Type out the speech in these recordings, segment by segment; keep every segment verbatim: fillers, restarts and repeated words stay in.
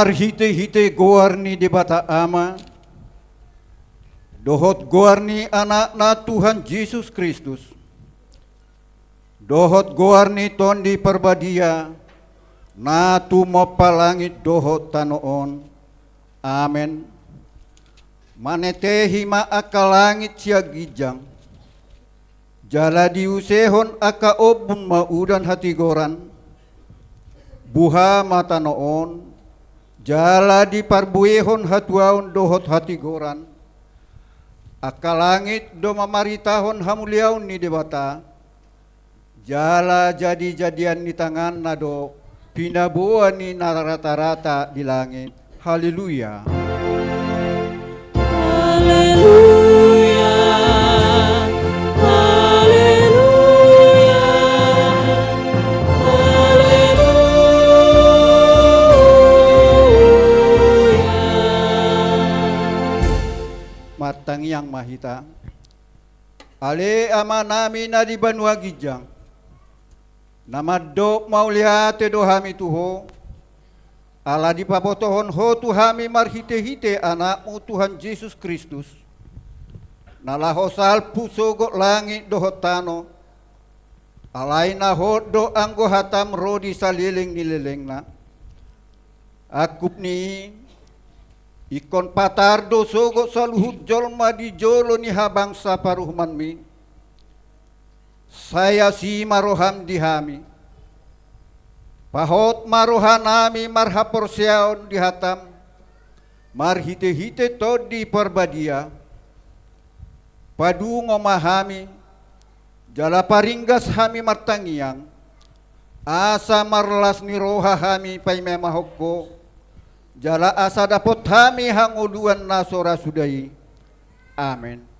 Marhite-hite goar ni Debata Ama, dohot goar ni Anakna Tuhan Jesus Kristus, dohot goar ni Tondi Parbadia, na tumompa langit dohot tano on. Amen. Manetehi ma angka langit sian ginjang, jala diusehon angka ombun ma udan hatigoran, buha ma tano on, jala diparbuehon hatuaon dohot hatigoran. Angka langit do mamaritahon hamuliaon ni Debata, jala jadi-jadian ni tanganna do pinaboa ni na rata-rata di langit. Haleluya. Haleluya. Haleluya. Haleluya. Martangiang ma hita. Ale Amanami na di banua ginjang, na mandok mauliate do hami tu Ho, ala dipabotohon Ho tu hami marhite-hite Anakmu Tuhan Jesus Kristus, na laho salpu sogot langit dohot tano, alai na hot do anggo hatam ro di saleleng ni lelengna. Angkup ni i, ingkon patar do sogot saluhut jolma di jolo ni habangsa paruhumanmi. Sai asi ma roham di hami. Pahot ma rohanami marhaporseaon di hatam, marhite-hite Tondi Parbadia. Padungo ma hami, jala paringgas hami martangiang, asa marlas ni roha hami paima-imahon Ho, jala asa dapot hami hangoluan na so ra suda i. Amen.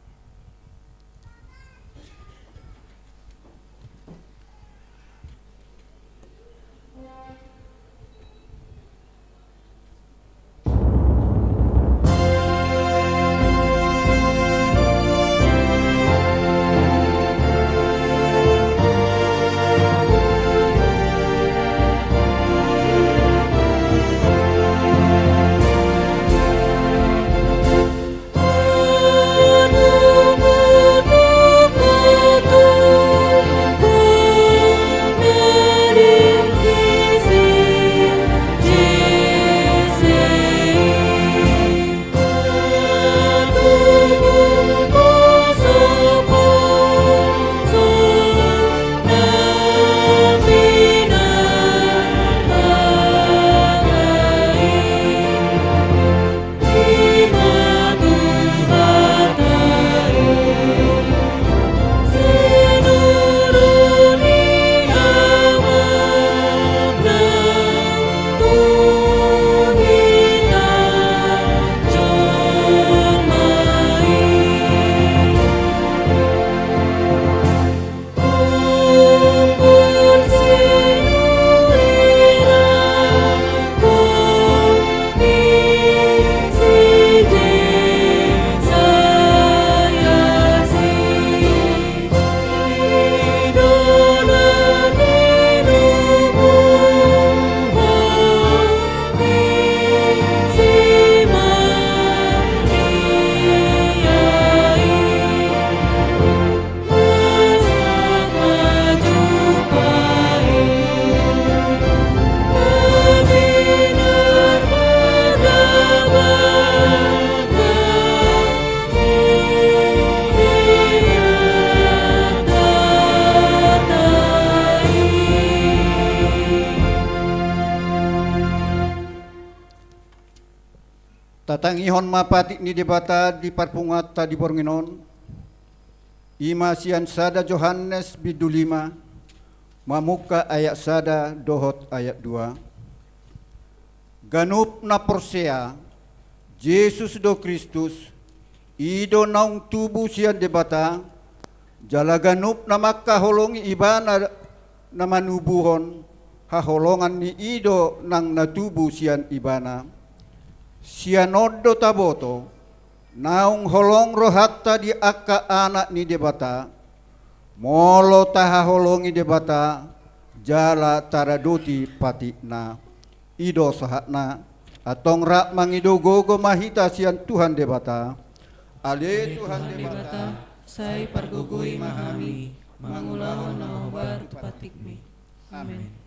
Tatangihon ma patik ni Debata di parpunguanta di borngin on, i ma sian sada Johannes bindu lima, mamungka ayat sada dohot ayat dua. Ganup na porsea, Jesus do Kristus, i do naung tubu sian Debata, jala ganup na mangkaholongi Ibana na manubuhon, haholongan ni i do nang na tubu sian Ibana. Sian on do taboto, naung holong rohanta di angka anak ni Debata, molo tahaholongi Debata, jala taradoti patikna. I do sahatna. Antong rap mangido gogo ma hita sian Tuhan Debata. Ale Tuhan Debata, sai pargogoi ma hami mangulahon na hombar tu patikMi. Amen.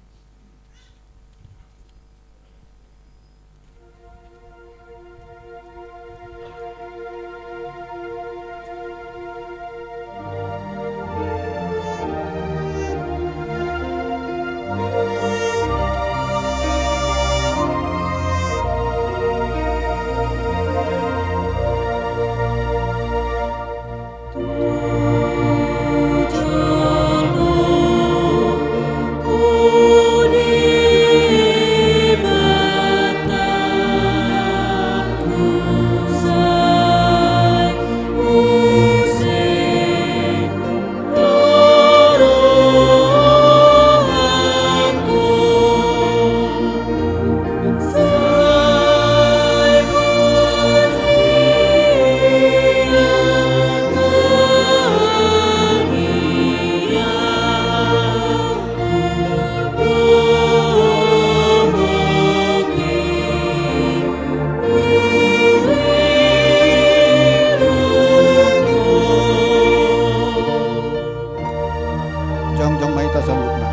Jongjong ma hita saluhutna.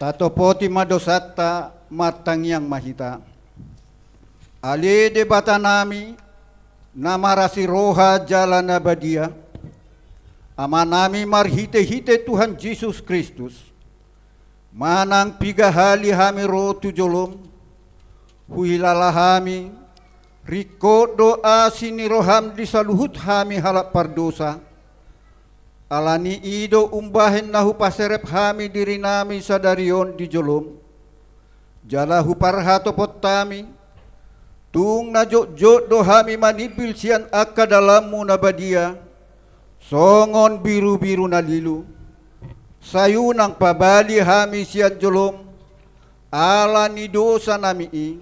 Tatopoti ma dosanta, martangiang ma hita. Ale Debatanami, na marasi roha jala na badia, Amanami marhitehite Tuhan Jesus Kristus, manang piga hali hami ro tu jolom, huhilala hami, ringkot do asi ni roham di saluhut hami halak pardosa. Ala ni i do umbahen na hupaserep hami dirinami sadari on di jolom, jala huparhatopot hami, tung na jotjot do hami manimbil sian angka dalanmu na badia, songon birubiru na lilu. Sai unang pabali hami sian jolom, ala ni dosanami i,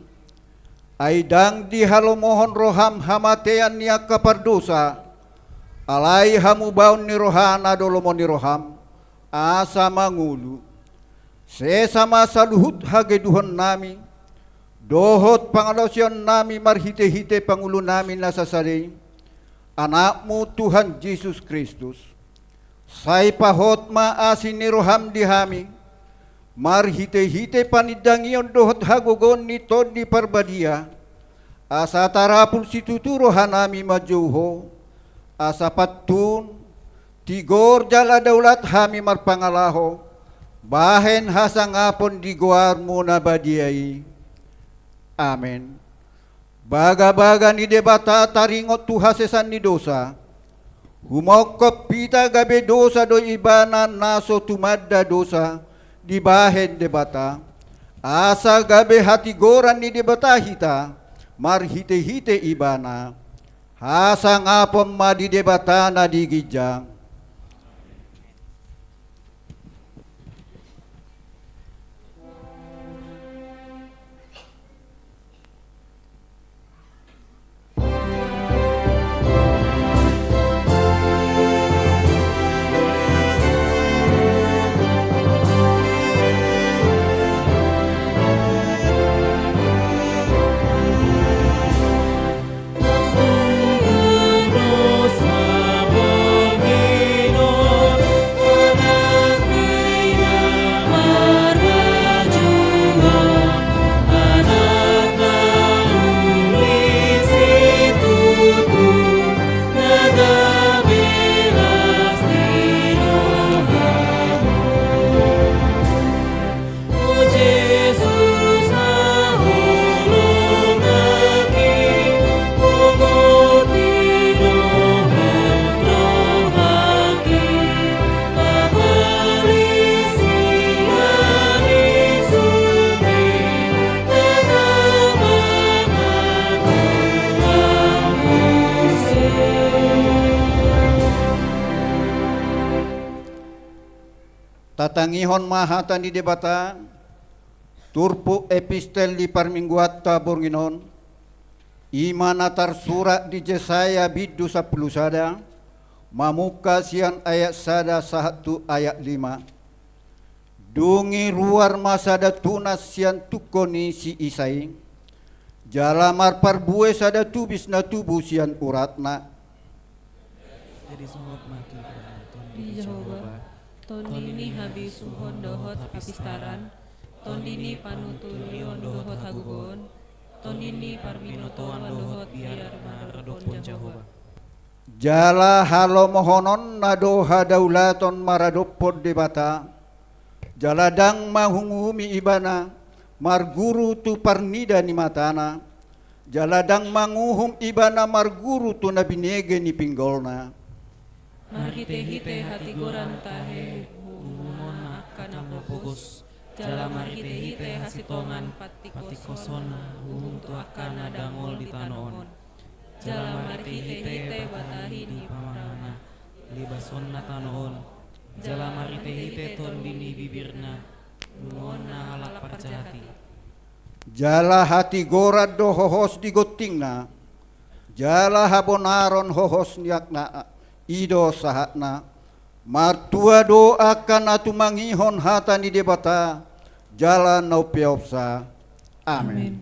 ai ndang dihalomohon roham hamatean ni angka pardosa, alai hamubaon ni rohana do lomo ni roham, asa mangolu. Sesa ma saluhut hageduhonnami, dohot pangalaosionnami marhitehite pangulunami na sasada i, Anakmu Tuhan Jesus Kristus. Sai pahot ma asi ni roham di hami, marhitehite panindangion dohot hagogoon ni Tondi Parbadia, asa tarapul situtu rohanami manjou Ho, asa pantun, tigor jala daulat hami marpangalaho, bahen hasangapon di goarmu na badia i. Amen. Bagabaga ni Debata taringot tu hasesan ni dosa. Humongkop hita gabe dosa do Ibana na so tumanda dosa dibahen Debata. Asa gabe hatigoran ni Debata hita marhitehite Ibana. Hasangapon ma di Debata na di ginjang. Tatangihon ma hata ni Debata, turpuk epistel di parmingguanta borngin on, i ma na tarsurat di Jesaya bindu sampulu sada, mamungka sian ayat sada sahat tu ayat lima. Dung i ruar ma sada tunas sian tungko ni si Isai, jala marparbue sada tubis na tubu sian uratna. Jadi songon on ma Tuhan, Tondi ni Jahowa, Tondi ni habisuhon dohot hapistaran, Tondi ni panuturion dohot hagogoon, Tondi ni parbinotoan dohot biar maradophon Jahowa. Jala halomohononna do hadaulaton maradophon Debata, jala ndang manguhumi Ibana marguru tu parnida ni matana, jala ndang manguhum Ibana marguru tu na binege ni pinggolna. Marhitehite hatigoran tahe huhumonna angka na pogos, jala marhitehite hasintongan pantingkosonna huhum tu angka na dangol di tano on. Jala marhitehite batahi ni pamangana libasonna tano on, jala marhitehite tondi ni bibirna, lumuonna halak parjahat i. Jala hatigoran do hohos di gontingna, jala habonaron hohos ni angka na i do sahatna. Martua do angka na tumangihon hata ni Debata, jala na umpeopsa. Amen. Amen.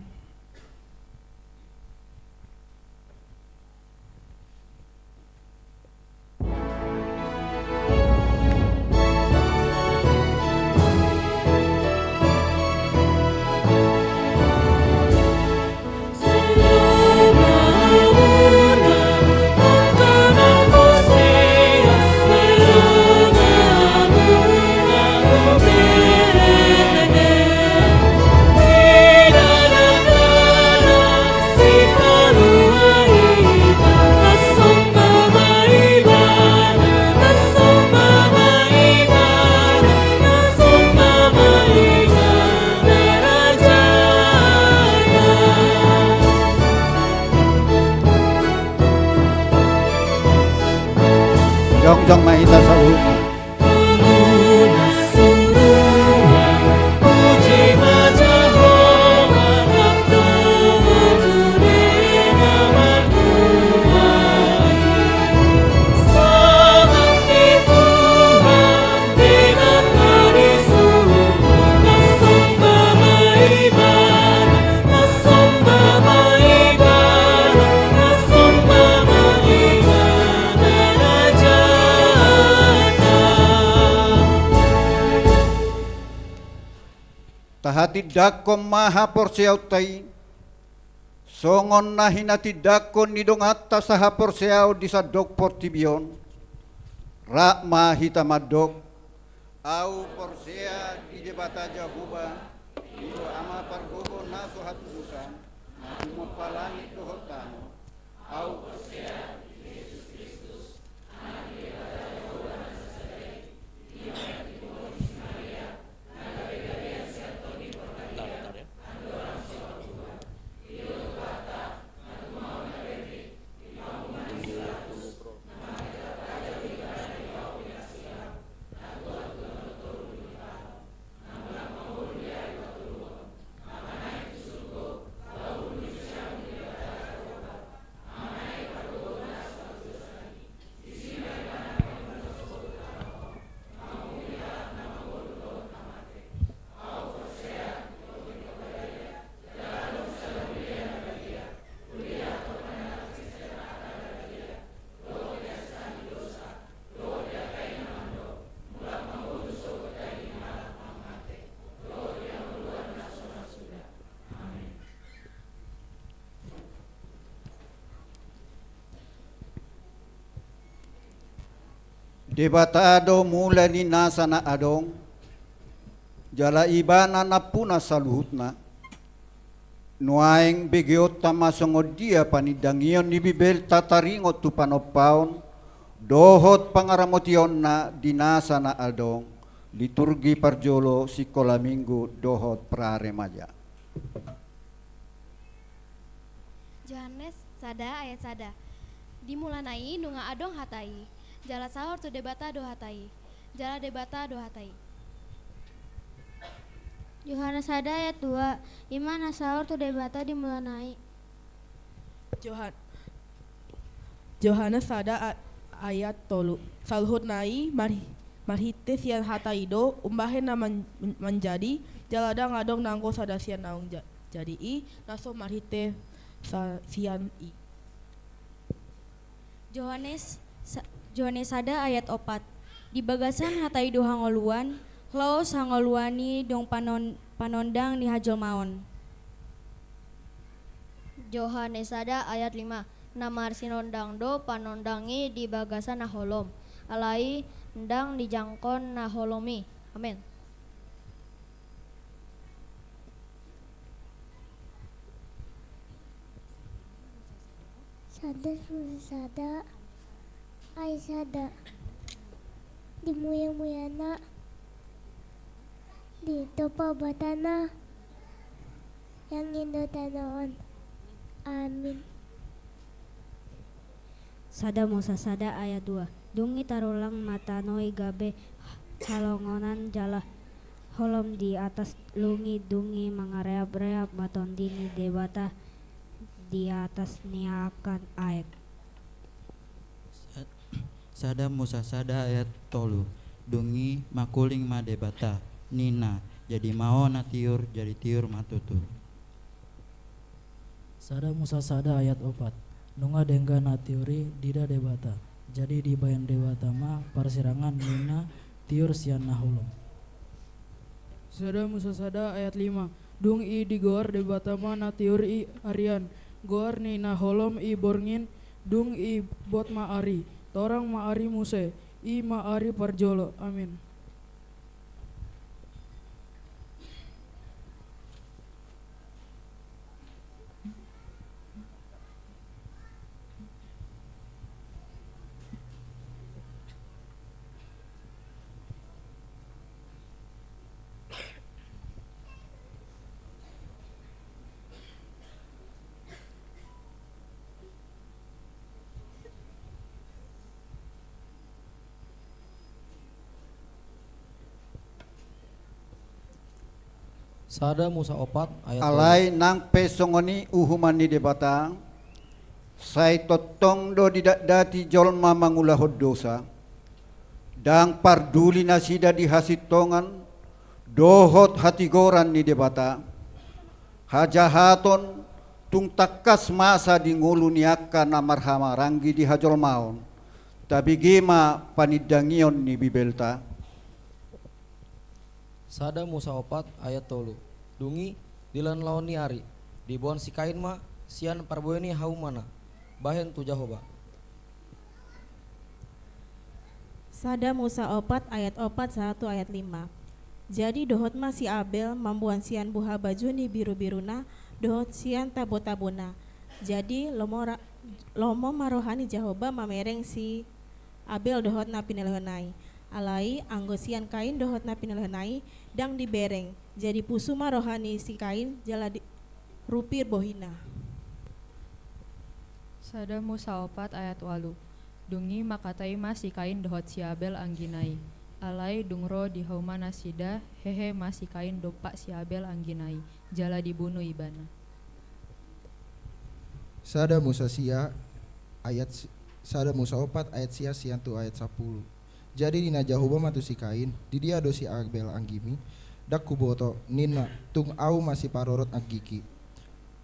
Jongjong ma hita saluhutna. Tahatindangkon ma haporseaonta i, songon na hinatindangkon ni donganta sahaporseaon di sandok portibi on. Rap ma hita mandok. Ahu porsea di Debata Jahowa, i do Ama pargogo na so hatubusan, na humompa langit dohot tano. Ahu porsea di Jesus Kristus, Anak ni Debata Jahowa na so sada i, i ma na tinubuhon ni si Maria, na gabe gabean sian Tondi Porbadia, andorang so martua. I do Tuhanta, na tumangihon na berri, di panguhuman ni si Pilatus, na marhite raja di Ibana dipaopi na siap, na tuat tu na martoru di ari patolu. Debata do mula ni nasa na adong, jala Ibana nampuna saluhutna. Nuaeng begeonta ma songon dia panindangion ni Bibelta taringot tu panompaon dohot pangaramotionna di nasa na adong, liturgi parjolo, sikola minggu dohot pra remaja. Johannes sada ayat sada. Di mulana i nunga adong Hata i, jala saor tu Debata do Hata i, jala Debata do Hata i. Johannes sada ayat dua. I ma na saor tu Debata di mulana i. Johan-, Johannes sada a-, ayat tolu. Saluhutna i marhi-, marhite sian hata i do umbahen na man-, manjadi, jala ndang adong nanggo sada sian naung ja-, jadi i na so marhite sa-, sian i. Johannes sa-, Johannes sada ayat opat. Di bagasan hata i do hangoluan, laos hangoluan i dung panon-, panondang ni hajolmaon. Johannes sada ayat lima. Na marsinondang do panondang i di bagasan na holom, alai ndang dijangkon na holom i. Amen. Sada Musa sada ayat sada. Di muya-muyana ditompa Debata na ianggo tano on. Amin. Sada Musa sada ayat dua. Dung i tarulang ma tano i gabe halongonan jala holom di atas lung i, dung i mangareap-reap ma Tondi ni Debata di atas ni angka aek. Sa-, sada Musa sada ayat tolu. Dung i mangkuling ma Debata, ninna, jadi ma on na tiur, jadi tiur ma tutu. Sada Musa sada ayat opat. Nunga denggan na tiur i diida Debata, jadi dibahen Debata ma parsirangan ni na tiur sian na holom. Sada Musa sada ayat lima. Dung i digoar Debata ma na tiur i arian, goar ni na holom i borngin. Dung i bot ma ari, torang ma ari muse, i ma ari parjolo. Amin. Sada Musa opat ayat tolu. Alai nang pe songon i uhuman ni Debata, sai tongtong do didatdati jolma mangulahon dosa, ndang parduli nasida di hasintongan dohot hatigoran ni Debata. Hajahaton tung tangkas masa di ngolu ni angka na marhahamaranggi di hajolmaon. Tabege ma panindangion ni Bibelta. Sada Musa opat ayat tolu. Dung i di laon-laon ni ari, diboan si Kain ma sian parbue ni haumana, bahen tu Jahowa. Sada Musa opat ayat opat sahat tu ayat lima. Jadi dohot ma si Abel mamboan sian buha baju ni birubiruna dohot sian tabotabona. Jadi lomo ra-, lomo ma roha ni Jahowa mamereng si Abel dohot na pinelehonna i. Alai anggo sian Kain dohot na pinelehonna i ndang dibereng. Jadi pusu ma roha ni si Kain jala di-, rupi bohina. Sada Musa opat ayat ualu. Dung i mangkatai ma si Kain dohot si Abel anggina i. Alai dung ro di hauma nasida, hehe ma si Kain dompak si Abel anggina i, jala dibunu ibana. Sada Musa sia ayat si-, sada Musa opat ayat sia sian tu ayat sampulu. Jadi ninna Jahowa ma tu si Kain, "Di dia do si Abel anggimi?" "Ndang huboto," ninna, "tung ahu ma siparorot anggiki."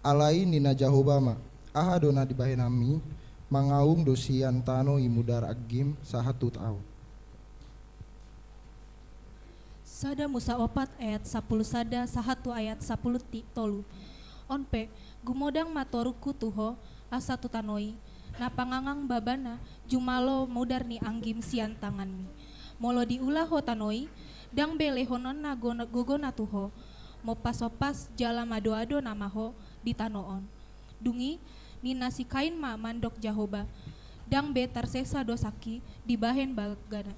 Alai ninna Jahowa ma, "Aha do na dibahenanmi? Mangaung do sian tano i mudar anggim sahat tu ahu." Sada Musa opat ayat sampulu sada sahat tu ayat sampulu ti-, tolu. On pe, gumodang ma torungku tu ho, asa tu tano i, na pangangang babana, jumalo mudar ni anggim sian tanganmi. Molo diula ho tano i, ndang be lehononna gona-, gogona tu ho, mompas-ompas jala mado-ado nama ho di tano on. Dung i, ninna si Kain ma mandok Jahowa, "Ndang be tarsesa dosangki dibahen bagana."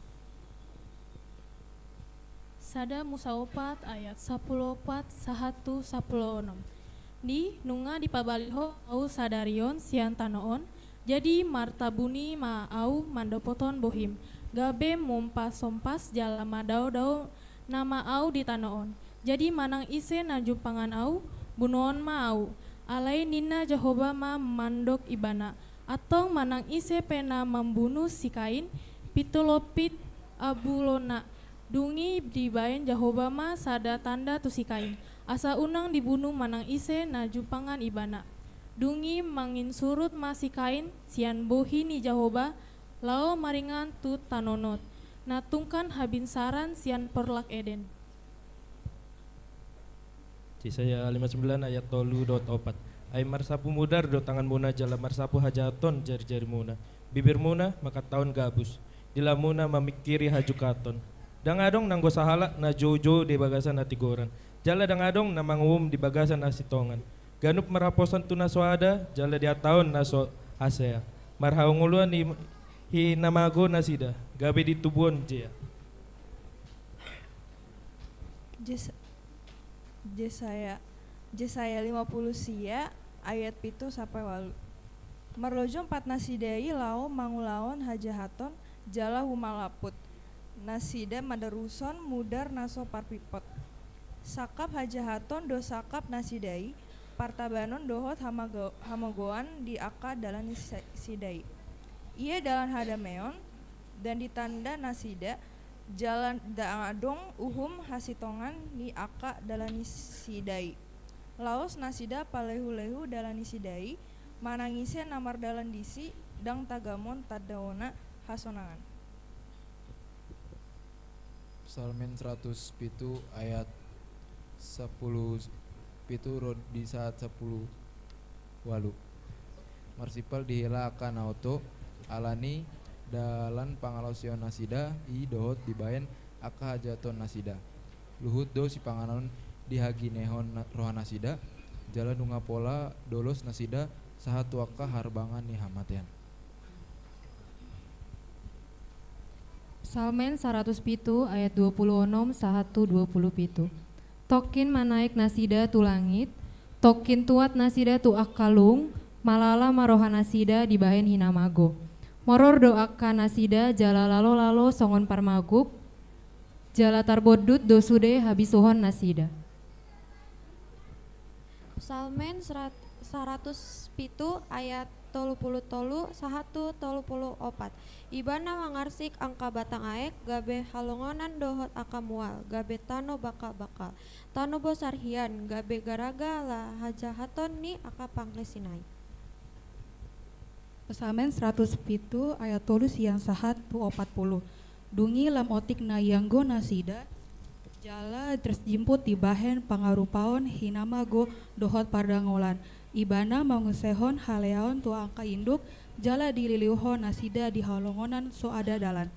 Sada Musa opat ayat sampulu opat sahat tu sampulu onom. Ni, nunga dipabali ho ahu sadari on sian tano on, jadi martabuni ma ahu mandapothon bohim, gabe mompas-ompas jala madao-dao nama ahu di tano on. Jadi manang ise na jumpangan ahu, bunuhon ma ahu. Alai ninna Jahowa ma mandok ibana, antong manang ise pe na mambunu si Kain, pitu lompit abulona. Dung i dibaen Jahowa ma sada tanda tu si Kain, asa unang dibunu manang ise na jumpangan ibana. Dung i manginsurut ma si Kain sian bohi ni Jahowa, laho maringan tu tano Nod, na tungkan habinsaran sian porlak Eden. Jesaya lima sembilan ayat tolu dohot opat. Ai marsapu mudar do tanganmuna jala marsapu hajahaton jarijarimuna. Bibirmuna mangkatahon gabus, dilamuna mamingkiri hajungkaton. Ndang adong nanggo sahalak na joujou di bagasan hatigoran, jala ndang adong na manguhum di bagasan hasintongan. Ganup marhaposan tu na so ada, jala dihatahon na so hasea. Marhangoluan hi, hinamago nasida, gabe ditubuhon jea. Jes-, Jesaya, Jesaya lima puluh sia ayat pitu sampe ualu. Marlojom pat nasida i laho mangulahon hajahaton jala humalamput. Nasida madaruson mudar na so parpipot. Sangkap hajahaton do sangkap nasida i, partabanon dohot hamago-, hamogoan di angka dalan ni sa-, sida i. Ia dalan hadameon, dan ditanda nasida, jala ndang adong uhum hasintongan ni angka dalan ni sida i. Laos nasida palehulehu dalan ni sida i, manang ise na mardalan disi, ndang tagamon tandaonna hasonangan. Psalmen seratus pitu ayat sampulu pitu ro di sahat sampulu ualu. Marsimpal di hela angka na oto, alani dalan pangalaosion nasida i dohot dibaen angka hajahaton nasida. Luhut do sipanganon di haginehon na-, roha nasida, jala nunga pola dolos nasida sahat tu angka harbangan ni hamatean. Psalmen saratus pitu ayat dua pulu onom sahat tu dua pulu pitu. Tongkin manaek nasida tu langit, tongkin tuat nasida tu angka lung, malala ma roha nasida dibahen hinamago. Moror do angka nasida jala lalolalo songon parmaguk, jala tarbondut do sude habisuhon nasida. Psalmen serat-, saratus pitu ayat tolu pulu tolu sahat tu tolu pulu opat. Ibana mangarsik angka batang aek, gabe halongonan dohot angka mual, gabe tano bangkabangkal, tano bosar hian, gabe garaga ala hajahaton ni angka pangisina i. Psalmen saratus pitu ayat tolu sian sahat tu opat pulu. Dung i lam otik na ianggo nasida, jala tarjimput dibahen pangarupaon hinamago dohot pardangolan. Ibana mangusehon haleaon tu angka induk, jala dililiuhon nasida di halongonan so ada dalan.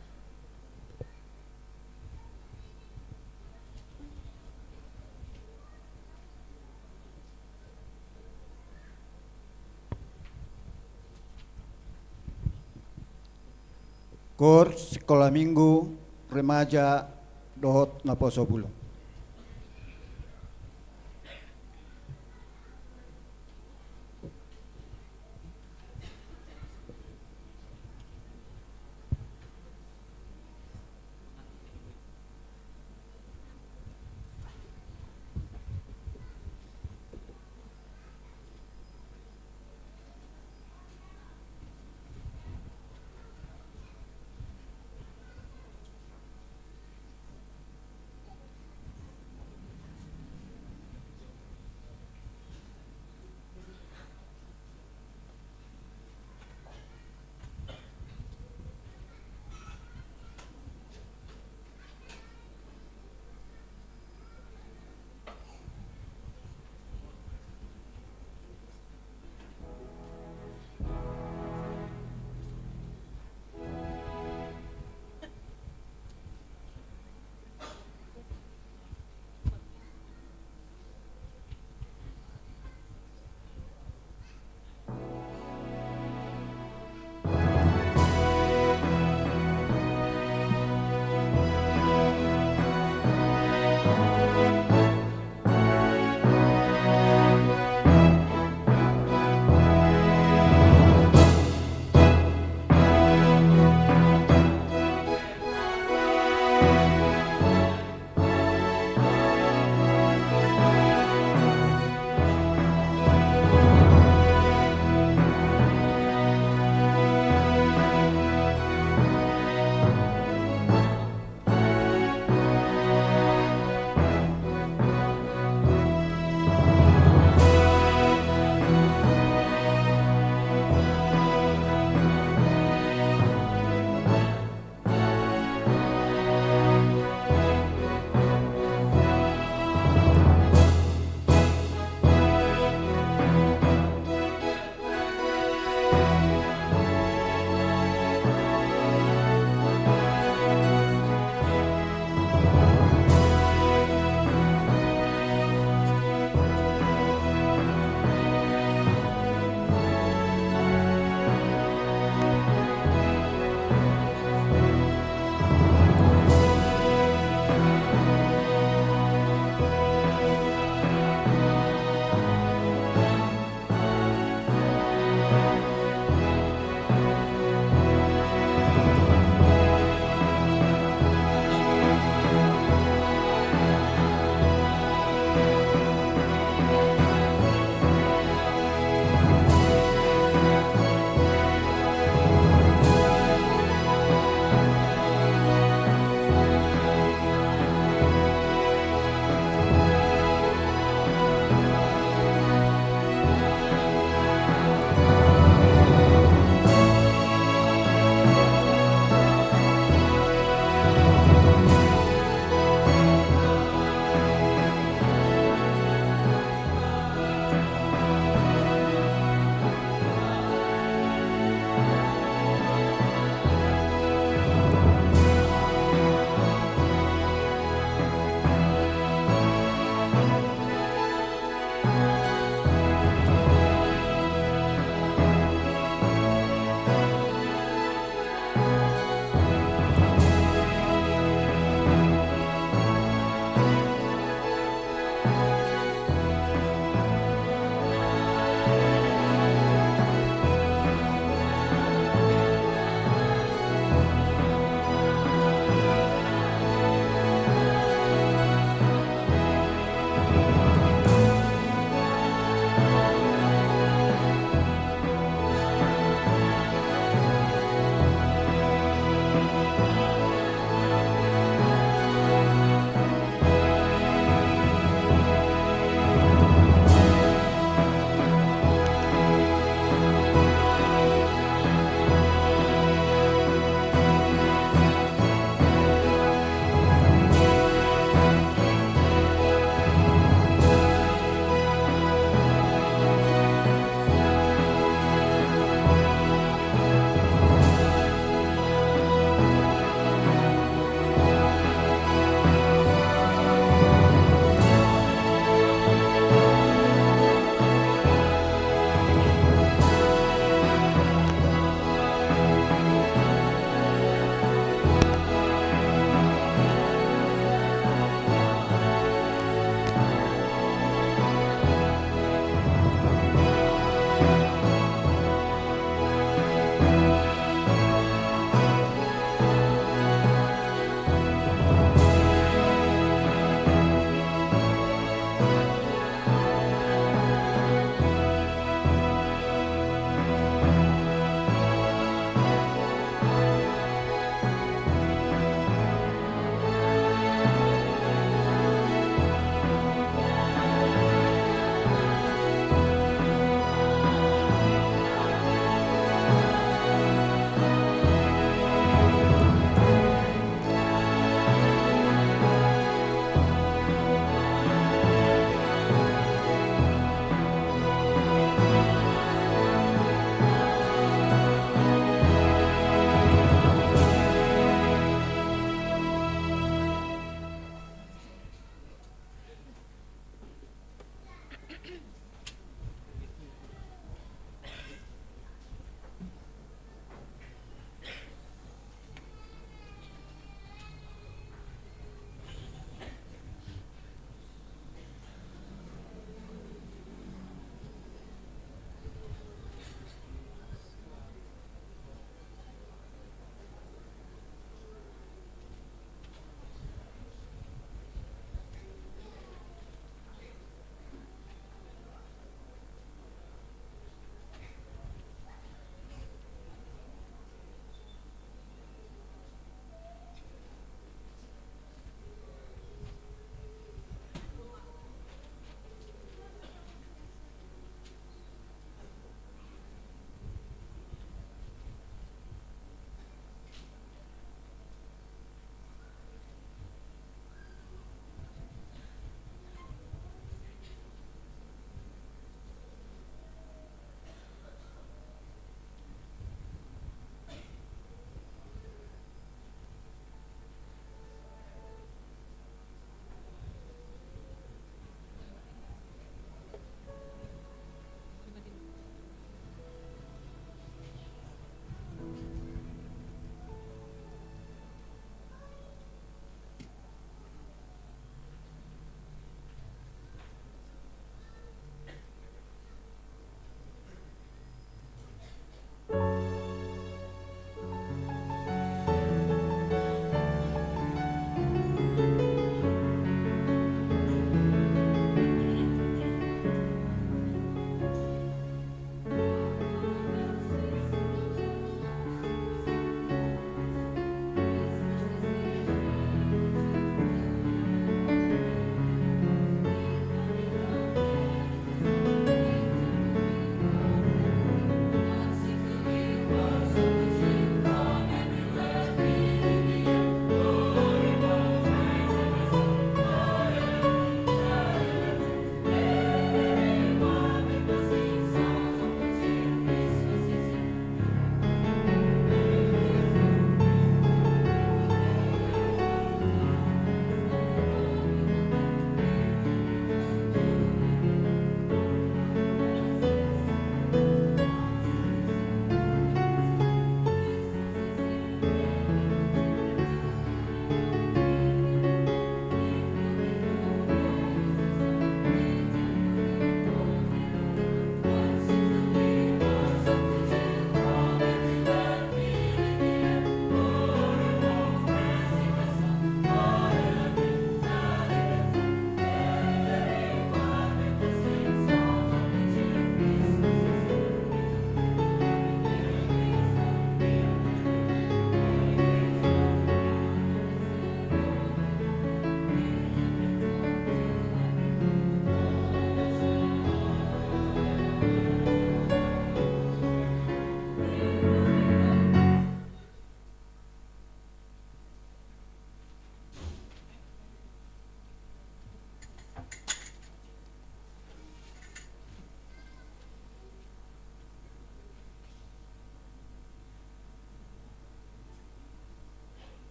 Kor Sikola Minggu, Remaja dohot Naposobulung.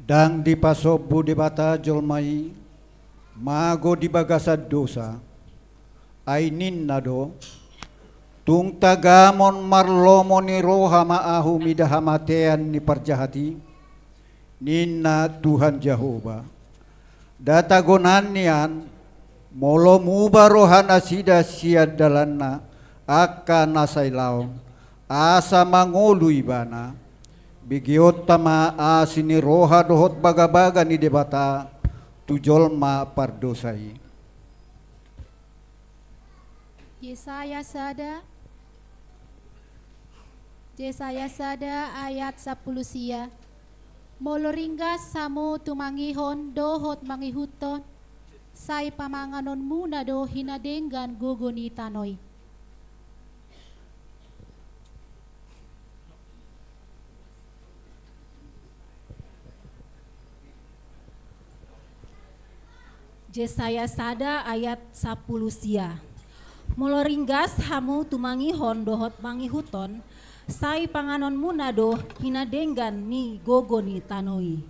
Ndang dipasombu Debata jolma i, mago di bagasan dosa. Ai ninna do: Tung tagamon marlomo ni roha ma ahu mida hamatean ni parjahat i, ninna Tuhan Jahowa. Nda tagonan nian, molo muba rohanasida sian dalanna, angka na sai laon, asa mangolu ibana, begeonta ma asi ni roha dohot bagabaga ni Debata tu jolma pardosa i. Jesaya sada, Jesaya sada ayat sampulu sia. Molo ringgas hamu tumangihon dohot mangihuthon, sai pamanganonmuna do hinadenggan gogo ni tano i. Jesaya sada ayat sampulu sia. Molo ringgas hamu tumangihon dohot mangihuthon, sai panganonmuna do hinadenggan ni gogo ni tano i.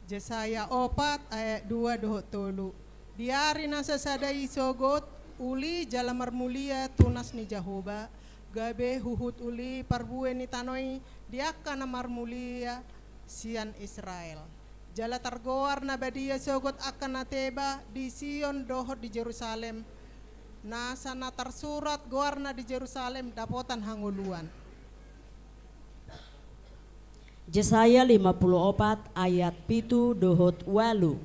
Jesaya opat ayat dua dohot tolu. Di ari na sasada i sogot uli jala marmulia tunas ni Jahowa, gabe huhut uli parbue ni tano i di angka na marmulia sian Israel. Jala targoar na badia sogot angka na teba di Sion dohot di Jerusalem, nasa na tarsurat goarna di Jerusalem dapotan hangoluan. Jesaya lima pulu opat ayat pitu dohot ualu.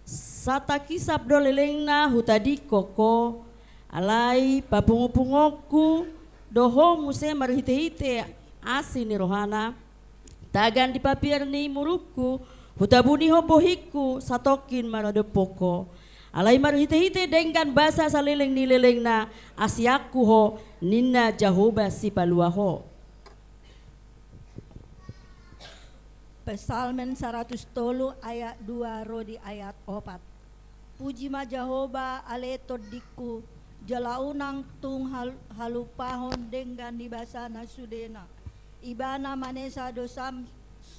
Sai takisap do lelengna hutadingkon ho, alai papungupunguonku do ho muse marhitehite asi ni rohana. Tagan di papiar ni murungku, hutabunihon bohingku satongkin maradophon ho. Alai marhitehite denggan basa saleleng ni lelengna, asianku ho, ninna Jahowa Sipalua ho. Psalmen saratus tolu ayat dua ro di ayat opat. Puji ma Jahowa ale tondingku, jala unang tung hal-, halupahon denggan ni basana sudena. Ibana manesa dosam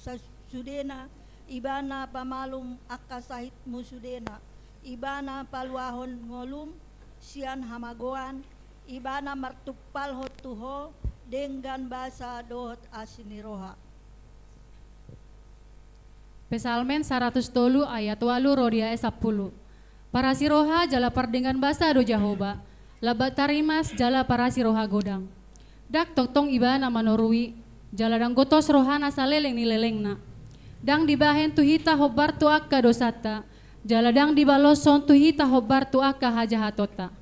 sa-, sudena, Ibana pamalum angka sahitmu sudena, Ibana paluahon ngolum sian hamagoan, Ibana martumpalhon tu ho denggan basa dohot asi ni roha. Psalmen saratus tolu ayat ualu ro di ayat sampulu. Parasi roha jala pardenggan basa do Jahowa, lambat tarimas jala parasi roha godang. Ndang tongtong Ibana manorui, jala ndang gotos rohana saleleng ni lelengna. Ndang dibahen tu hita hombar tu angka dosanta, jala ndang dibaloshon tu hita hombar tu angka hajahatonta.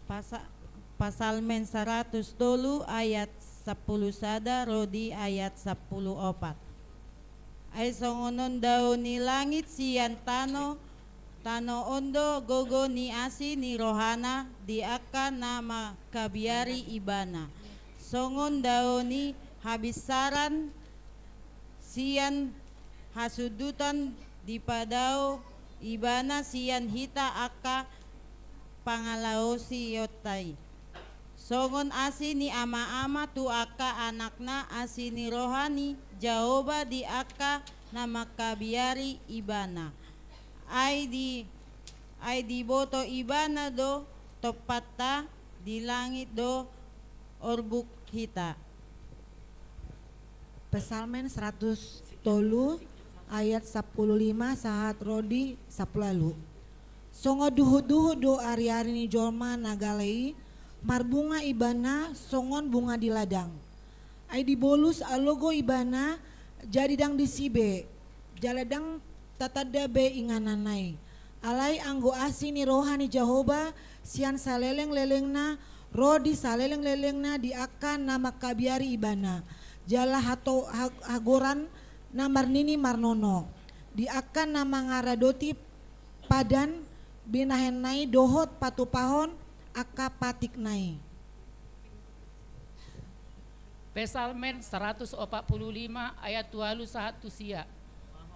Pasa-, Psalmen saratus tolu ayat sampulu sada ro di ayat sampulu opat. Ai songon on dao ni langit sian tano, tano on do gogo ni asi ni rohana di angka na mangkabiari Ibana. Songon dao ni habinsaran sian hasundutan dipadao Ibana sian hita angka pangalaosionta i. Songon asi ni ama-ama tu angka anakna asi ni roha ni Jahowa di angka na mangkabiari Ibana. Ai di, ai diboto Ibana do tompanta, di langit do orbuk hita. Psalmen saratus tolu ayat sampulu lima sahat ro di sampulu ualu. Songon duhut-duhut do ari-ari ni jolma na gale i, marbunga ibana songon bunga di ladang. Ai dibolus alogo ibana, jadi ndang disi be, jala ndang tatanda be ingananna i. Alai anggo asi ni roha ni Jahowa sian saleleng-lelengna ro di saleleng-lelengna di angka na mangkabiari Ibana, jala hato-, ha-, hagoran na marnini marnono di angka na mangaradoti padan binahenna i dohot patupahon angka patikna i. Psalmen saratus opat pulu lima ayat ualu sahat tu sia.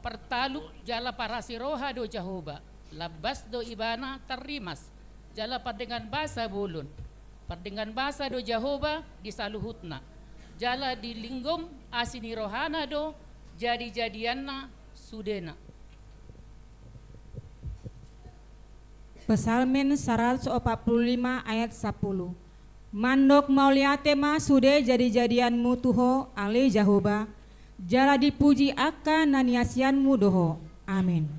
Partalup jala parasi roha do Jahowa, lambas do Ibana tarrimas, jala pardenggan basa bolon. Pardenggan basa do Jahowa di saluhutna, jala dilinggom asi ni rohana do jadi-jadianna sudena. Psalmen saratus opat pulu lima ayat sapulu. Mandok mauliate ma sude jadi-jadianmu tu Ho, ale Jahowa, jala dipuji angka na niasianmu do Ho. Amin.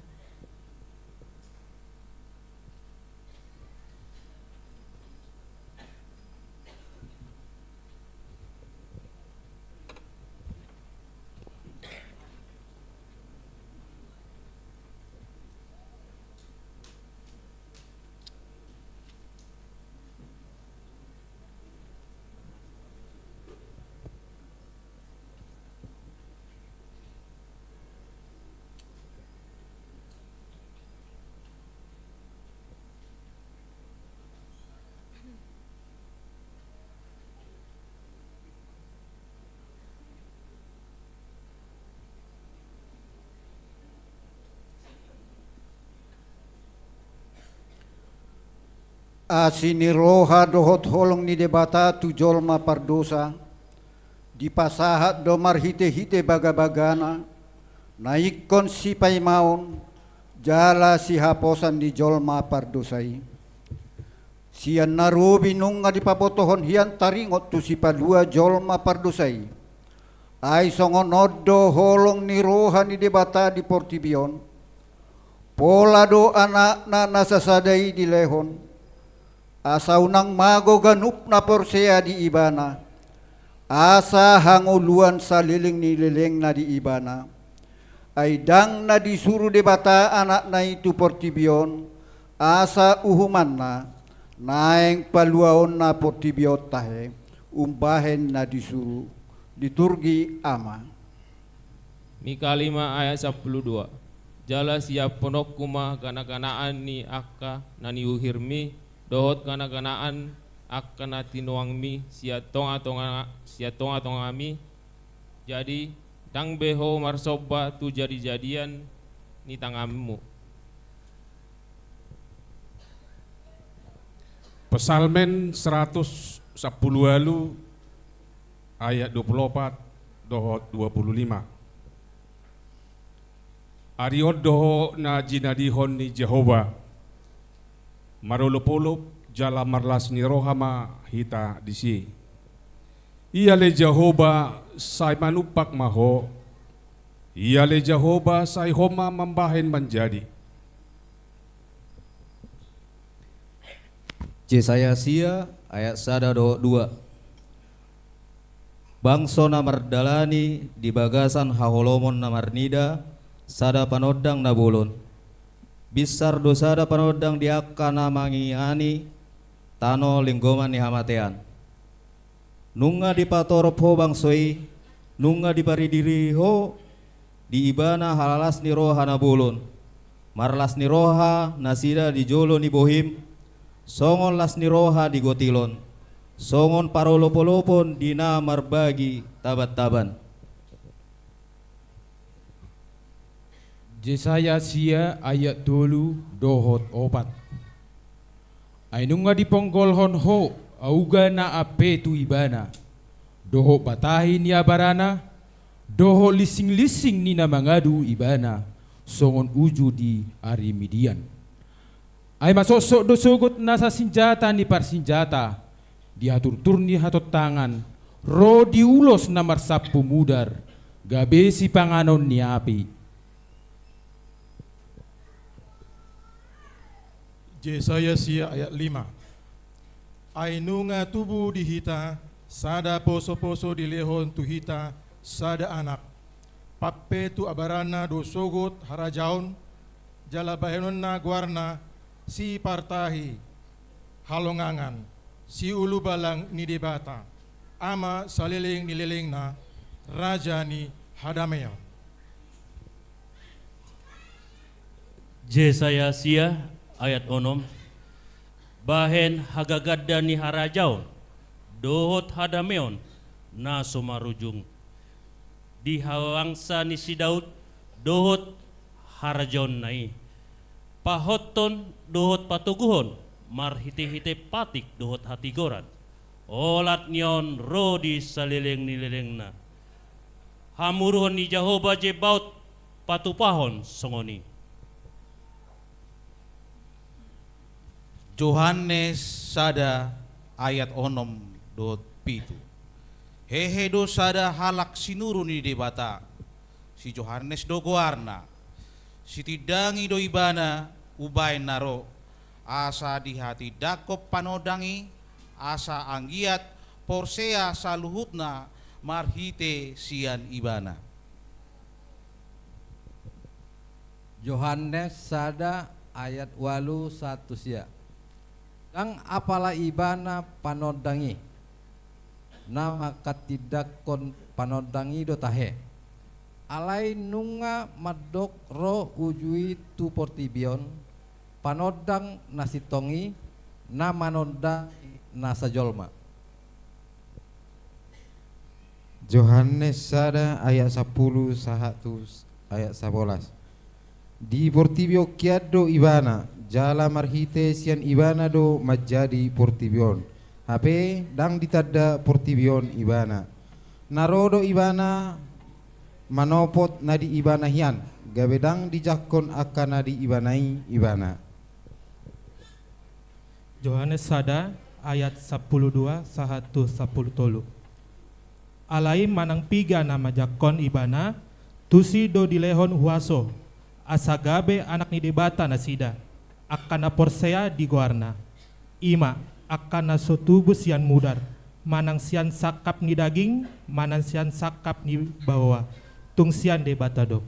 Asi ni roha dohot holong ni Debata tu jolma pardosa, dipasahat do marhite-hite bagabagana, na ingkon sipaimaon, jala sihaposan ni jolma pardosa i. Sian na robi nunga dipabotohon hian taringot tu sipalua jolma pardosa i. Ai songon on do holong ni roha ni Debata di portibi on. Pola do Anakna na sasada i dilehon, asa unang mago ganup na porsea di Ibana, asa hangoluan saleleng ni lelengna di Ibana. Ai ndang na disuru Debata Anakna i tu portibi on, asa uhumanna, naeng paluaonna portibi on tahe, umbahen na disuru. Liturgi Ama. Mika lima ayat sampulu dua. Jala siaphononku ma ganaganaan ni angka na niuhirmi, dohot ganaganaan angka na tinuangmi sian tongatonga, sian tongatongami. Jadi, ndang be ho marsomba tu jadijadian ni tanganmu. Psalmen saratus sampulu ualu ayat dua pulu opat dohot dua pulu lima. Ari on do ho na jinadihon ni Jahowa, marolopolop jala marlas ni roha ma hita disi. Ia ale Jahowa, sai manumpak ma ho. Ia ale Jahowa, sai ho ma mambahen manjadi. Jesaya sia ayat sada dohot dua. Bangso na mardalani di bagasan haholomon na marnida sada panondang na bolon. Binsar do sada panondang di angka na mangiani tano linggoman ni hamatean. Nunga dipatorop ho bangso i, nunga diparidiri ho di Ibana halalas ni roha na bolon. Marlas ni roha nasida di jolo ni bohim, songon las ni roha di gotilon, songon parolopolopon di na marbagi tabantaban. Jesaya sia ayat tolu dohot opat. Ai nunga diponggolhon ho auga na ampe tu Ibana, dohot batahi ni abarana, dohot lisinglinsing ni na mangadu Ibana, songon uju di ari Midian. Ai masosok do sogot na sasinjata ni parsinjata, di haturtur ni hatontangan, ro di ulos na marsampu mudar, gabe sipanganon ni api. Jesaya sia ayat lima. Ai nunga tubu di hita sada posoposo dilehon tu hita sada anak. Pampe tu abarana do sogot harajaon, jala bahenonna goarna Sipartahi Halongangan, Siulubalang ni Debata, Ama saleleng ni lelengna, Raja ni hadameon. Jesaya sia ayat onom. Bahen hagaganda ni harajaon dohot hadameon na so marujung di habangsa ni si Daud dohot harajaonna i. Pahothon dohot patoguhon marhitehite patik dohot hatigoran. Olat ni on ro di saleleng ni lelengna. Hamuruhon ni Jahowa Zebaot patupahon songon i. Johannes sada ayat onom dohot pitu. Hehe do sada halak sinuru ni Debata, si Johannes do goarna. Sitindangi do ibana umbaen na ro, asa dihatindangkon panondang i, asa anggiat porsea saluhutna marhite sian ibana. Johannes sada ayat ualu sahat tu sia. Ndang apala ibana panondang i, na manghatindangkon panondang i do tahe. Alai nunga mandok ro uju i tu portibi on, panondang na sintong i, na manondangi nasa jolma. Johannes sada ayat sampulu sahat tu ayat sabolas. Di portibi on hian do ibana, jala marhite sian ibana do manjadi portibi on. Hape ndang ditanda portibi on ibana. Na ro do ibana manopot na di ibana hian, gabe ndang dijangkon angka na di ibana i ibana. Johannes sada ayat sampulu dua sahat tu sampulu tolu. Alai manang piga na manjangkon ibana, tusi do dilehon huaso, asa gabe anak ni Debata nasida, angka na porsea di goarna. I ma, angka na so tubu sian mudar, manang sian sangkap ni daging, manang sian sangkap ni baoa, tung sian Debata do.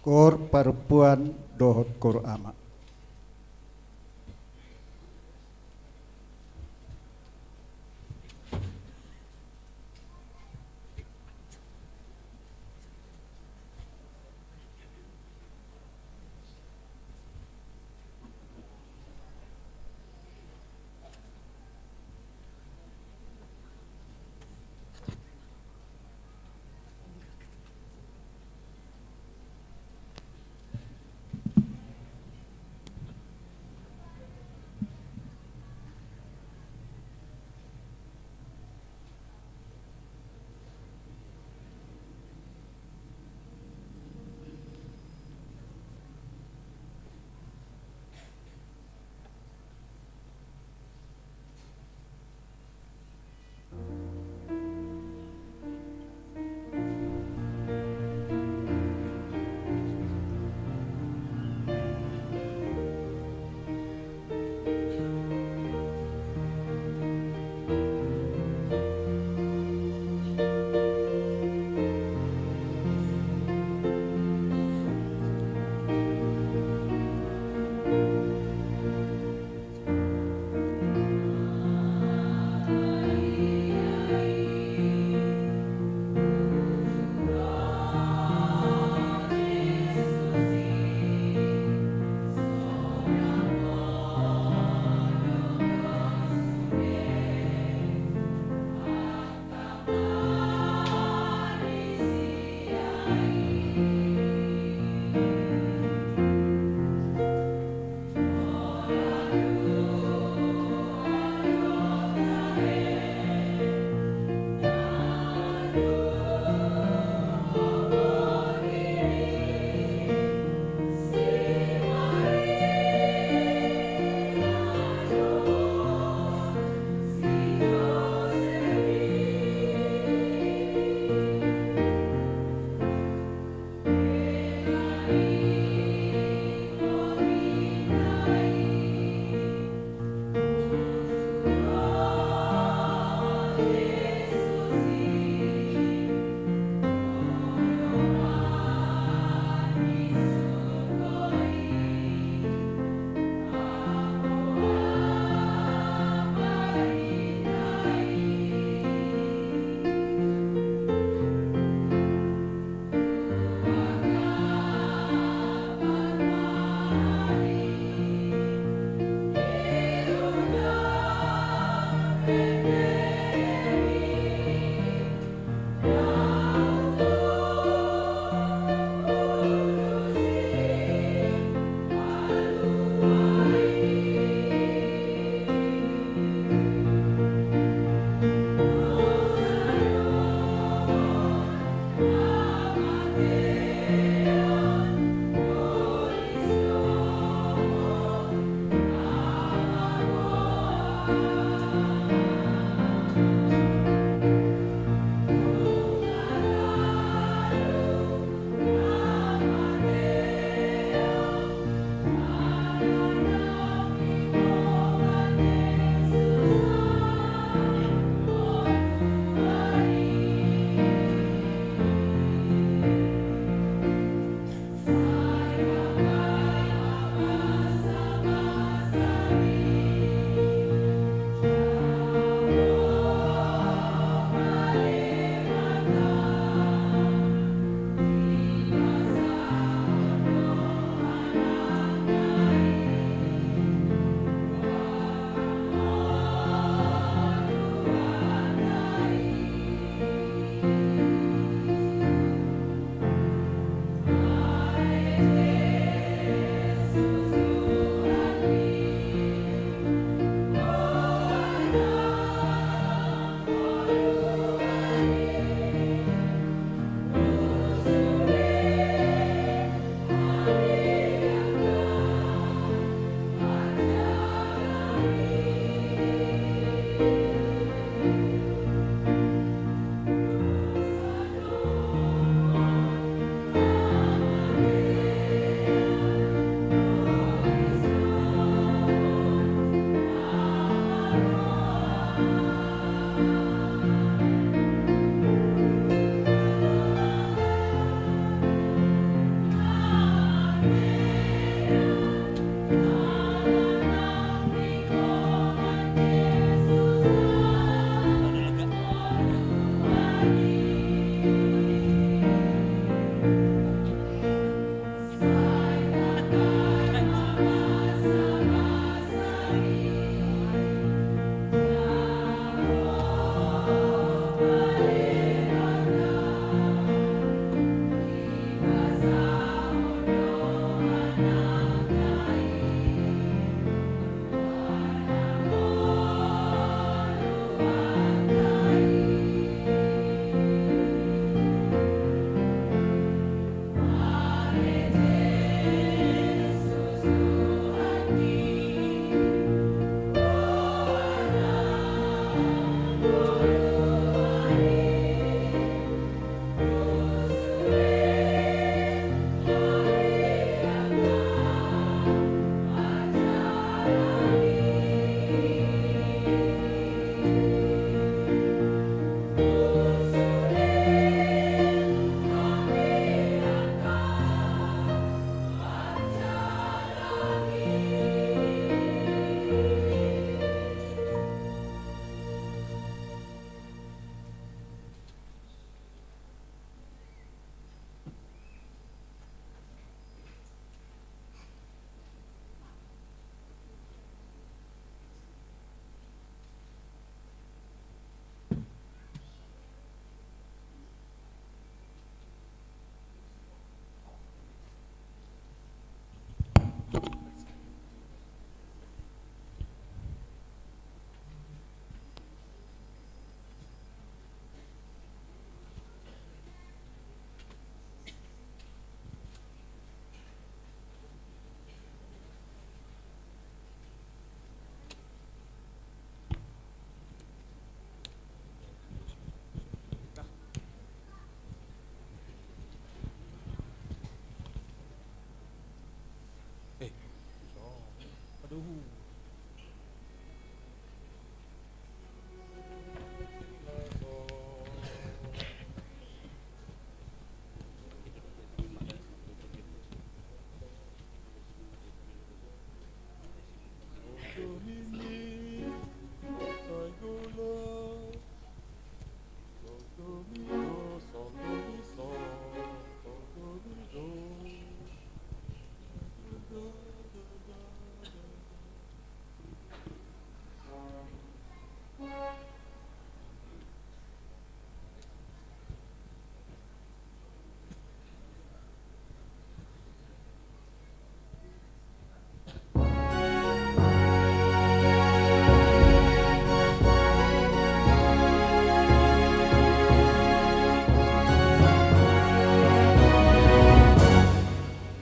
Koor parompuan dohot koor ama.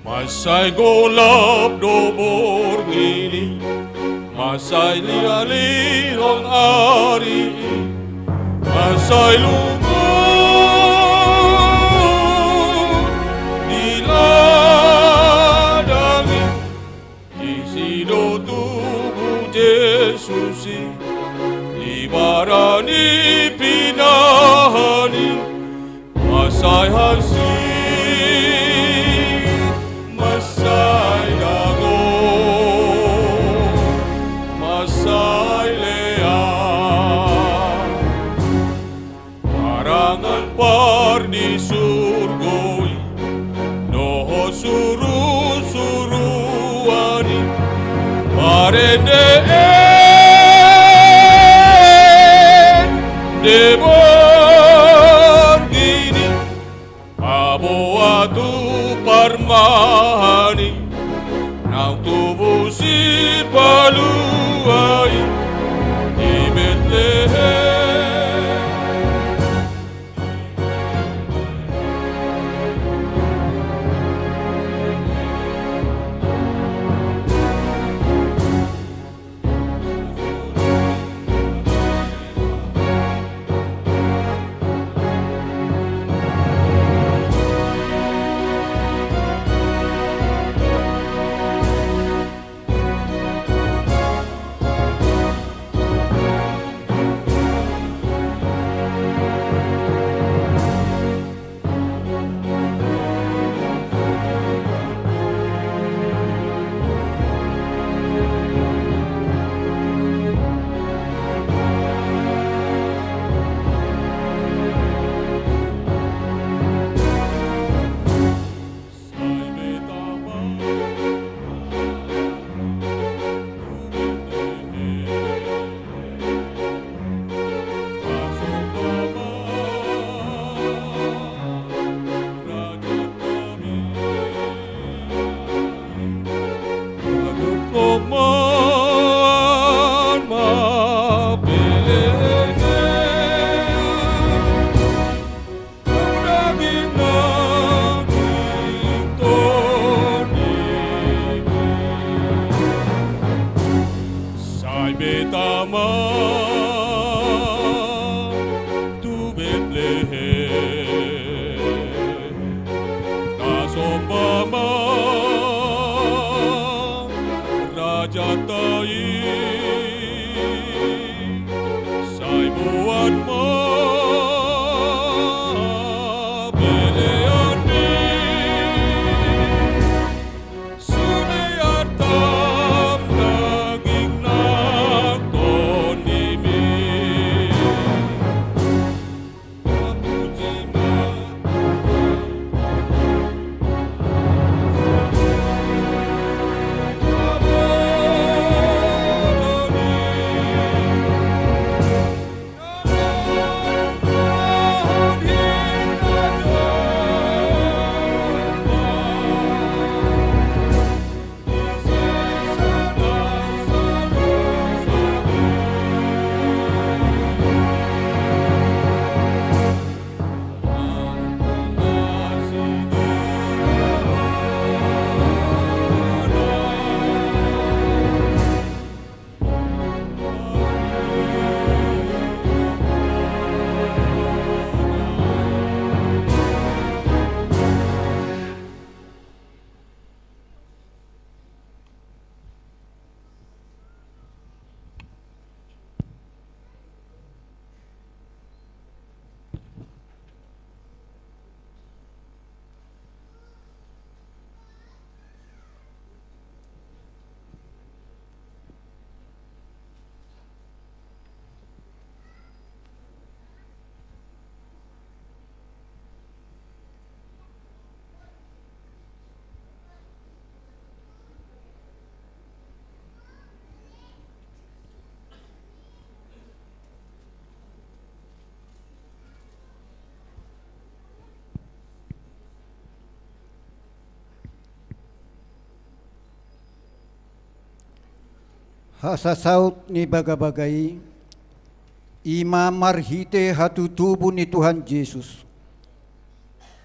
Mansai golap do borngin i, mansai lialia do ari i, mansai lungun di ladang i. Disi do tubu Jesus i, di bara ni pinahan i. Mansai hansit, mansai dago, mansai lean. Parangan par di surgo i, dohot surusuruan i, parende ende borngin i. Paboa tu parmahan i, naung tubu sipalua i di Betlehem. Sai beta ma tu Betlehem, tasomba ma rajanta i. Sai boan ma peleanmi, sude arta daging nang tondimi. Hasasaut ni bagabaga i, i ma marhite hatutubu ni Tuhan Jesus.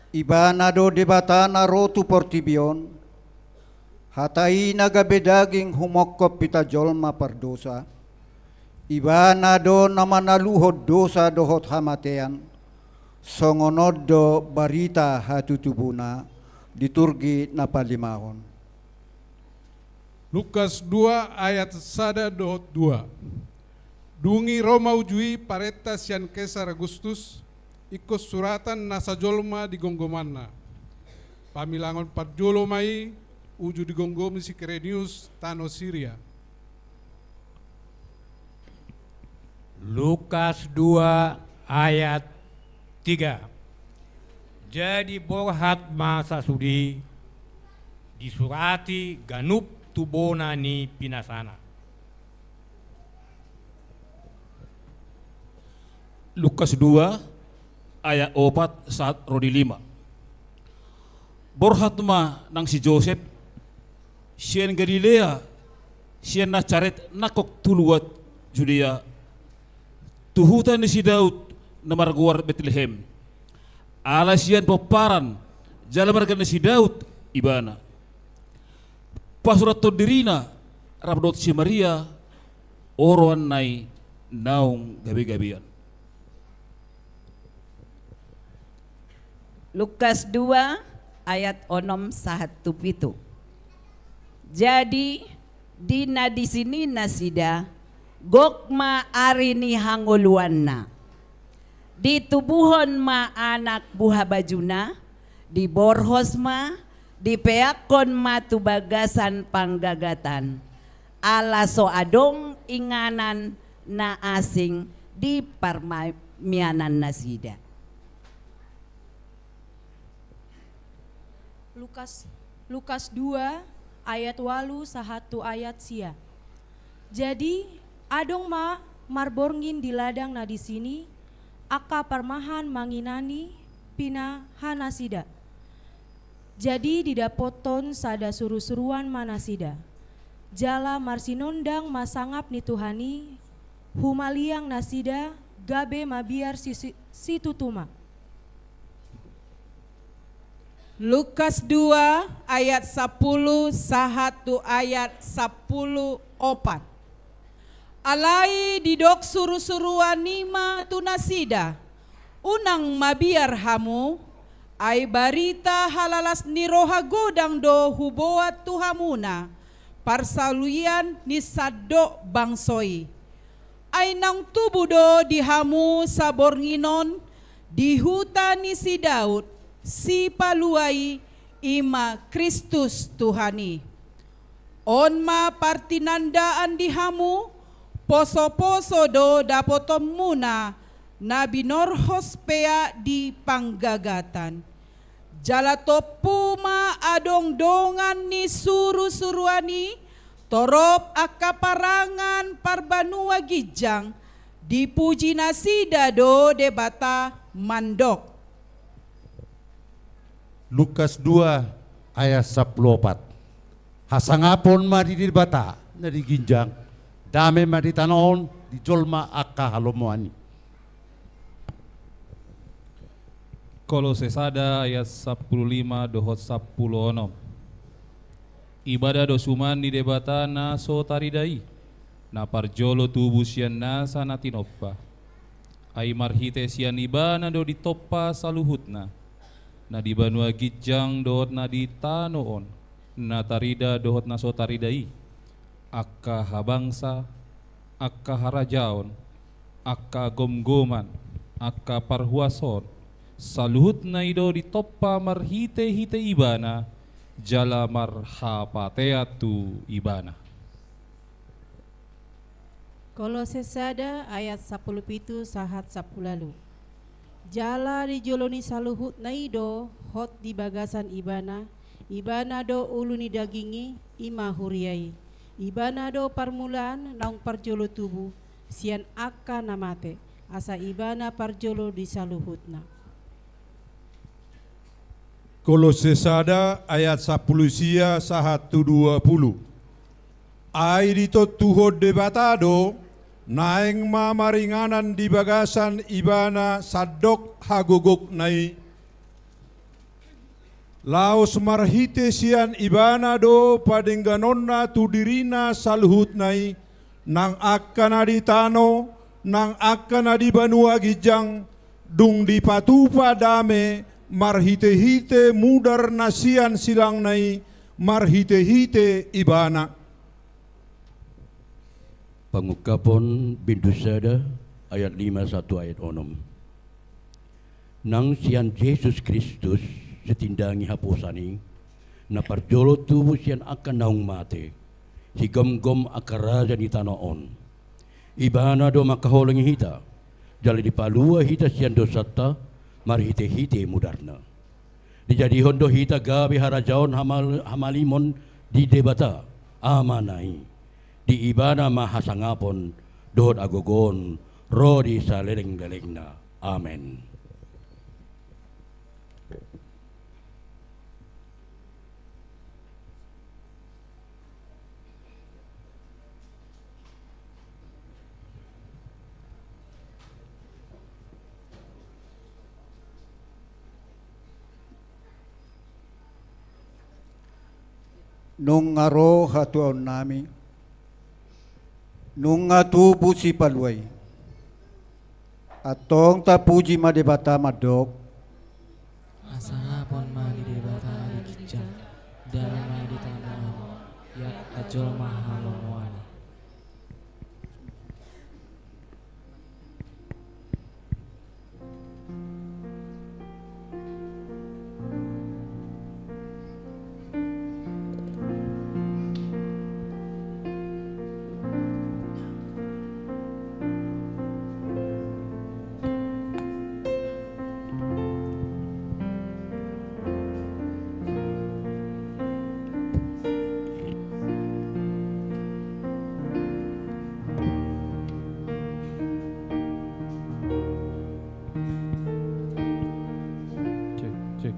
Ibana do Debata na ro tu portibi on, Hata i na gabe daging humongkop hita jolma pardosa. Ibana do na manaluhon dosa dohot hamatean. Songon on do barita hatutubuna. Liturgi na palimahon. Lukas dua ayat sada dohot dua. Dung i ro ma uju i parenta sian Kesar Agustus, ingkon suratan nasa jolma di gomgomanna, pamilangon parjolo ma i uju digomgomi si Kirenius tano Siria. Lukas dua ayat tiga. Jadi borhat ma sasude i, disurati ganup tu bona ni pinasana. Lukas dua ayat opat sahat ro di lima. Borhat ma nang si Josep sian Galilea, sian Nasaret nangkok tu luat Judea, tu huta ni si Daud na margoar Betlehem, ala sian pomparan jala marga ni si Daud ibana. Pasurathon dirina rap dohot si Maria, oroanna i naung gabegabean. Lukas dua ayat onom sahat tu pitu. Jadi di na disini nasida, gok ma ari ni hangoluanna. Ditubuhon ma anak buhabajuna, diborhos ma, dipeakkon ma tu bagasan panggagatan. Ala so adong inganan na asing di parmianan nasida. Lukas, Lukas dua ayat walu sahat tu ayat sia. Jadi adong ma marborngin di ladang na disini, angka parmahan manginani pinahanasida. Jadi didapothon sada surusuruan ma nasida. Jala marsinondang ma sangap ni Tuhan i, humaliang nasida gabe mabiar si, si, situtu ma. Lukas dua ayat sapuluh sahat tu ayat sapuluh opat. Alai didok surusuruan i ma tu nasida, unang mabiar hamu, ai barita halalas ni roha godang do huboan tu hamuna, parsaulian ni sandok bangso i. Ai naung tubu do di hamu saborngin on di huta ni si Daud, Sipalua i, i ma Kristus Tuhan i. On ma partinandaan di hamu, posoposo do dapotonmuna na binorhos peak di panggagatan. Jala tompu ma adong dongan ni surusuruan i, torop angka parangan parbanua ginjang, dipuji nasida do Debata mandok. Lukas dua ayat sapuluh opat. Hasangapon ma di Debata na di ginjang, dame ma di tano on di jolma angka halomoan i. Kolose sada ayat sapuluh lima dohot sapuluh onom. Ibana do suman ni Debata na so tarida i, na parjolo tubu sian nasa na tinompa. Ai marhite sian Ibana do ditompa saluhutna, na di banua ginjang dohot na di tano on, na tarida dohot na so tarida i, angka habangsa, angka harajaon, angka gomgoman, angka parhuasoon, saluhutna i do ditompa marhitehite Ibana, jala marhapatean tu Ibana. Kolose sada ayat sapuluh pitu sahat sapuluh ualu. Jala di jolo ni saluhutna i do hot di bagasan Ibana, Ibana do ulu ni daging i, i ma huria i. Ibana do parmulaan naung parjolo tubu sian angka na mate, asa Ibana parjolo di saluhutna. Kolose sada ayat sapuluh sia sahat tu dua puluh. Ai ditontuhon Debata do, naeng ma maringanan di bagasan Ibana sandok hagogokna i. Laos marhite sian Ibana do padengganonna tu dirina saluhutna i, nang angka na di tano, nang angka na di banua ginjang, dung dipatupa dame marhite-hite mudar na sian silangna i, marhite-hite Ibana. Pangungkapon bindu sada ayat lima sahat tu ayat onom. Nang sian Jesus Kristus, sitindangi haposan i, na parjolo tubu sian angka naung mate, sigomgom angka raja ni tano on. Ibana do mangkaholongi hita, jala dipalua hita sian dosanta marhite-hite mudarna. Dijadihon do hita gabe harajaon hamal-, hamalimon di Debata, Amana i. Di Ibana ma hasangapon dohot hagogoon ro di saleleng-lelengna. Amen. Nunga ro hatuaonnami, nunga tubu Sipalua i. Antong tapuji ma Debata mandok. Hasangapon ma di Debata na di ginjang, damang ma di tano on, ia na jolma halomoan i. Cek, cek.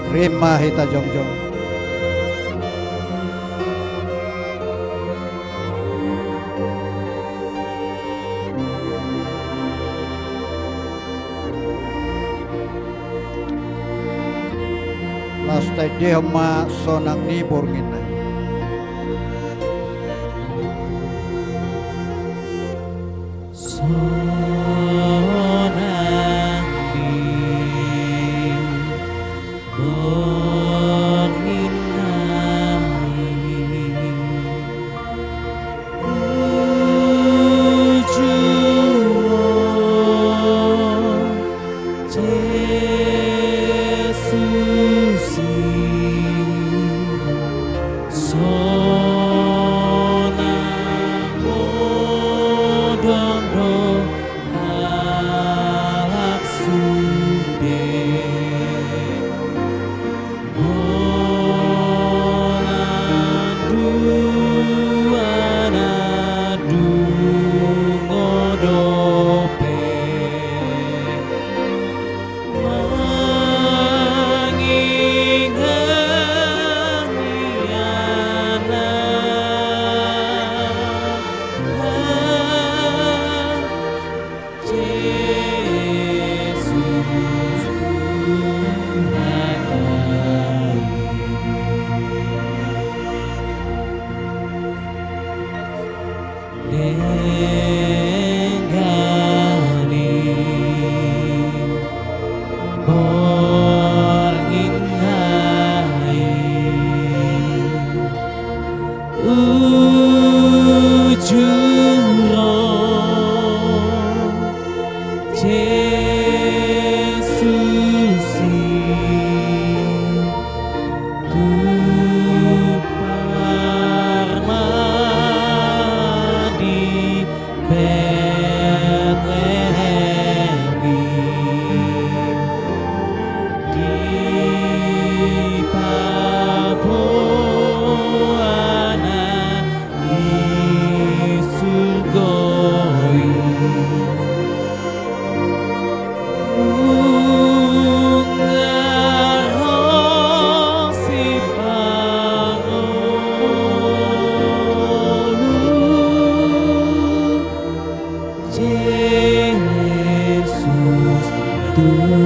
Rima hita jongjong. Laos taendehon ma sonang ni borngin na i. Sonang ni borngin na i. Tujuhon Jesus i, sonang modom do Denggan i borngin nai, uju ro Jesus i tu parma di Betlehem i, dipaboa na di surgo i. Nunga ro sipangolu Jesus Tuhanta.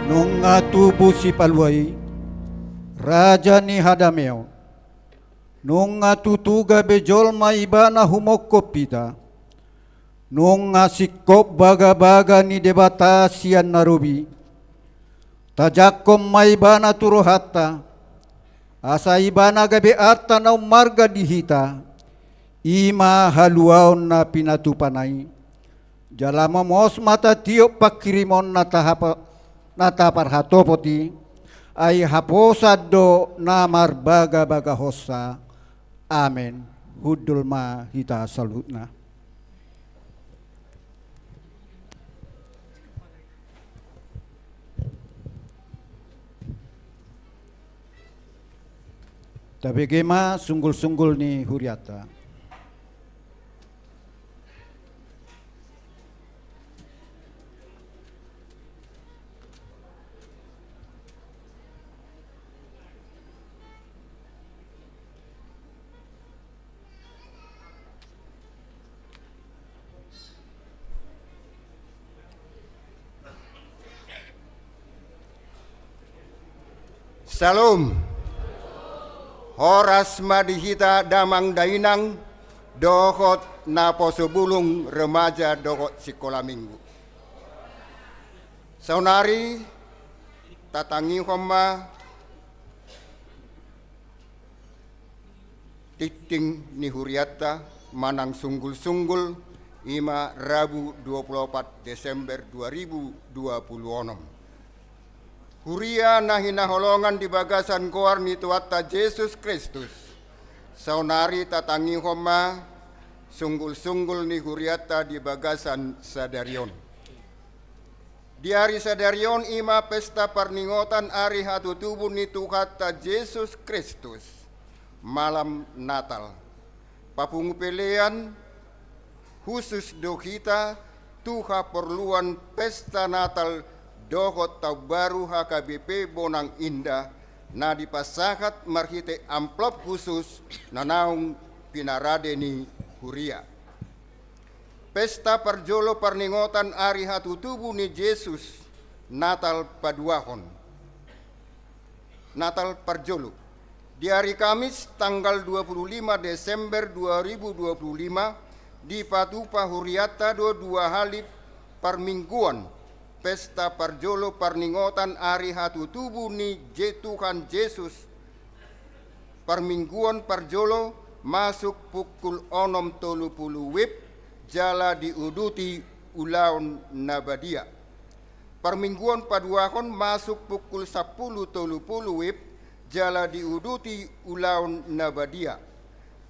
Nunga tubu Sipalua i, Raja ni hadameon. Nunga tutu gabe jolma Ibana humongkop hita. Nunga singkop bagabaga ni Debata sian na robi. Tajangkon ma Ibana tu rohanta, asa Ibana gabe arta na ummarga di hita, i ma haluaon na pinatupana i. Jala momos ma tatiop panghirimon na tahapa-, na taparhatopot i, ai haposan do na marbagabagahonsa. Amen. Hundul ma hita saluhutna. Tabege ma sunggulsunggul ni hurianta. Syalom. Horas ma di hita damang dainang dohot naposo bulung, remaja dohot sikola minggu. Saonari tatangihon ma tingting ni hurianta manang sunggulsunggul, i ma Rabu dua puluh opat Desember dua ribu dua puluh onom. Huria na hinaholongan di bagasan goar ni Tuhanta Jesus Kristus, saonari tatangihon ma sunggulsunggul ni hurianta di bagasan sadari on. Di ari sadari on i ma pesta parningotan ari hatutubu ni Tuhanta Jesus Kristus, malam Natal. Papungu pelean husus do hita tu haporluan pesta Natal dohot Taon Baru H K B P Bonang Indah, na dipasahat marhite amplop husus na naung pinarade ni huria. Pesta parjolo parningotan ari hatutubu ni Jesus, Natal paduahon. Natal parjolo. Di ari Kamis tanggal dua puluh lima Desember dua ribu dua puluh lima, dipatupa hurianta do dua hali parmingguon, pesta parjolo parningotan ari hatutubu ni Je-, Tuhan Jesus. Parmingguon parjolo masuk pukul onom tolu pulu WIB, jala diuduti ulaon na badia. Parmingguon paduahon masuk pukul sampulu tolu pulu WIB, jala diuduti ulaon na badia.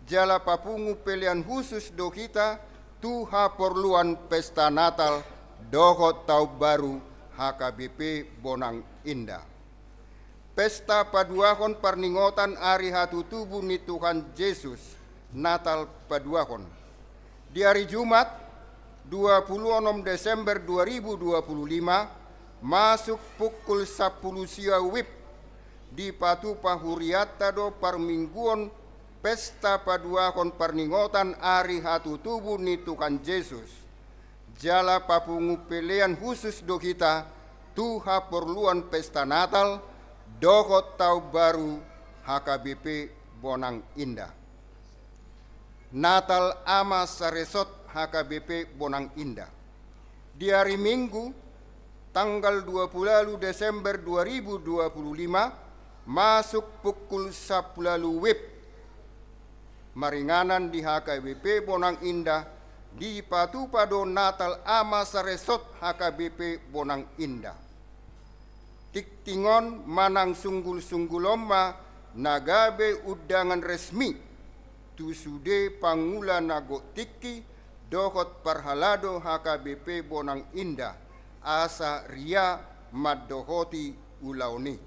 Jala papungu pelean husus do hita tu haporluan pesta Natal dohot Taon Baru H K B P Bonang Indah. Pesta paduahon parningotan ari hatutubu ni Tuhan Jesus, Natal paduahon. Di ari Jumat, dua puluh onom Desember dua ribu dua puluh lima, masuk pukul sampulu sia WIB, dipatupa hurianta do parmingguon pesta paduahon parningotan ari hatutubu ni Tuhan Jesus. Jala papungu pelean husus do hita tu haporluan pesta Natal dohot Taon Baru H K B P Bonang Indah. Natal Ama Saresot H K B P Bonang Indah. Di ari Minggu, tanggal dua puluh ualu Desember dua ribu dua puluh lima, masuk pukul sampulu ualu WIB, maringanan di H K B P Bonang Indah, dipatupa do Natal Ama Saresot H K B P Bonang Indah. Tingting on manang sunggul-sunggul on ma na gabe undangan resmi tu sude pangula na gok tingki dohot parhalado H K B P Bonang Indah, asa ria mandohoti ulaon i.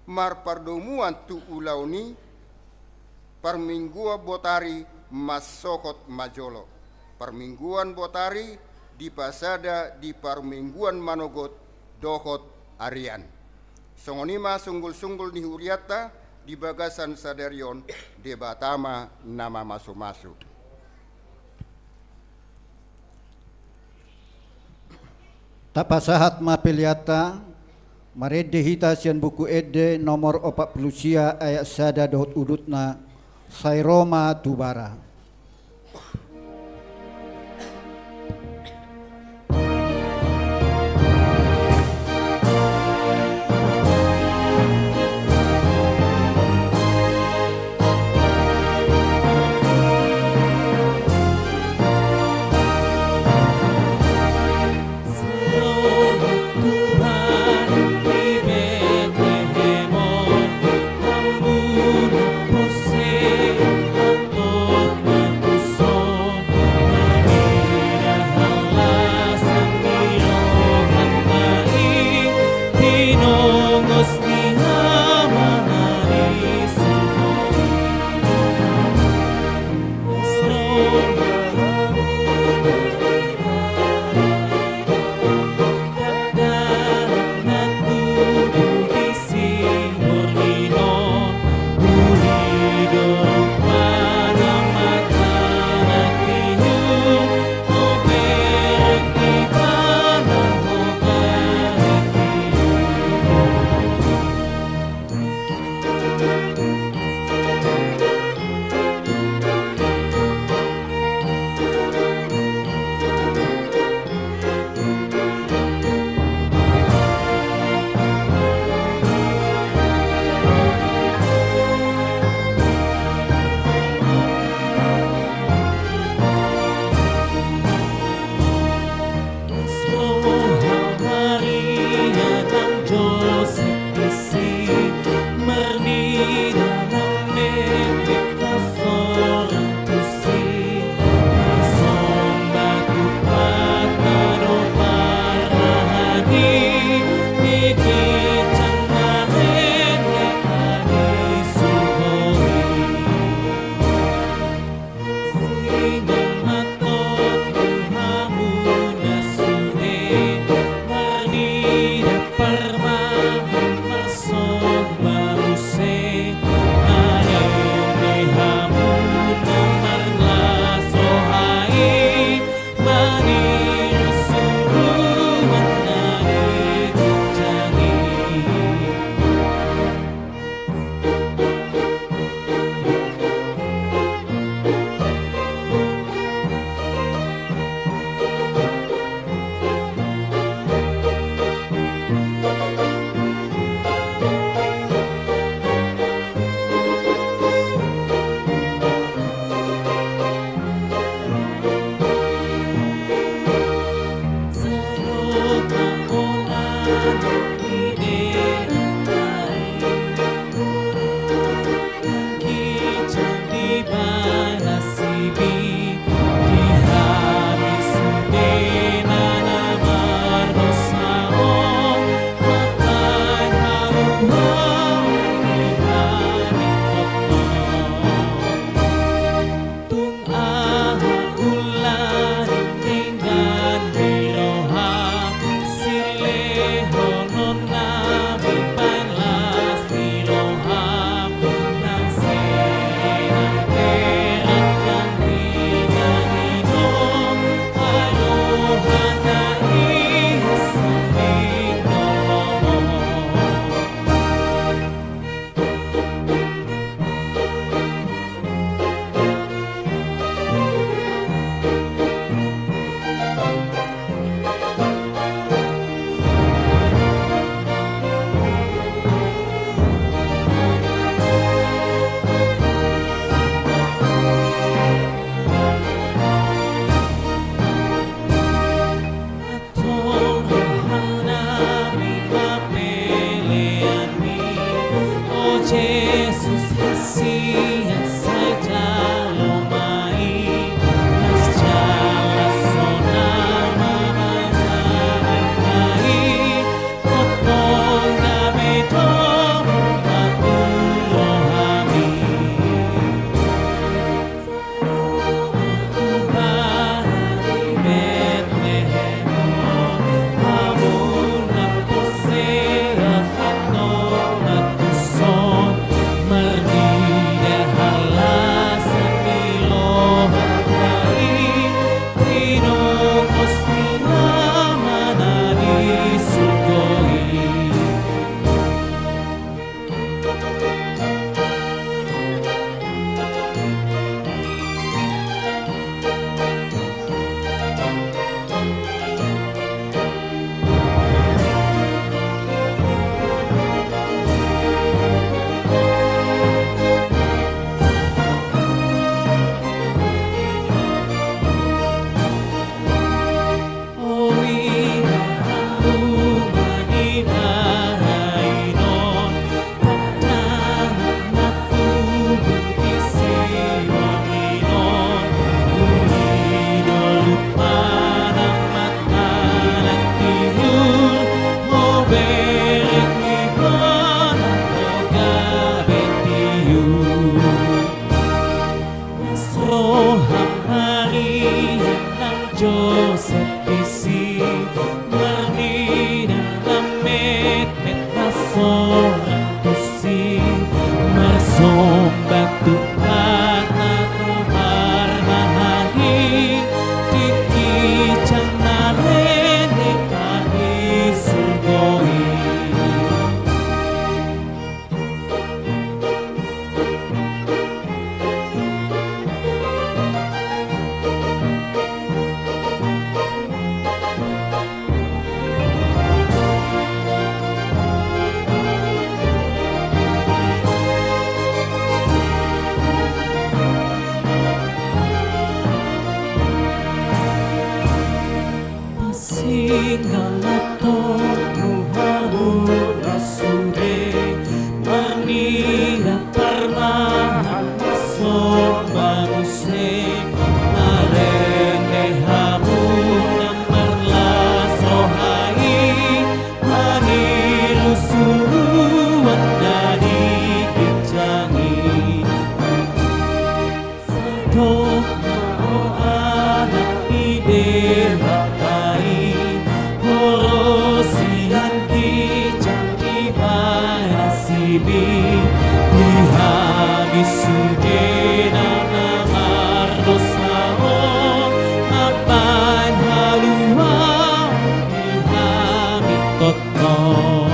Marpardomuan tu ulaon i, parmingguan botari mansohot ma jolo. Parmingguan botari dipasada di parmingguan manogot dohot arian. Songon i ma sunggul-sunggul ni hurianta di bagasan sadari on. Debata ma na mamasumasu. Tapasahat ma peleanta, marende hita sian Buku Ende nomor opat pulu sia ayat sada dohot udutna, Sai ro ma tu bara. Orang tusi marsomba Tuhan na marhahamaranggi di ginjang na rene di surgo i. Pasingathon hamu na sude marnida parmahan marsomba muse, marende hamu na marlas roha i, maniru suruan na di ginjang i. Sai dong ma ho anak ni Debata i, hurosi sian ginjang i baen asi di hami sude na mardosa on, mambaen haluaon di hami tongtong.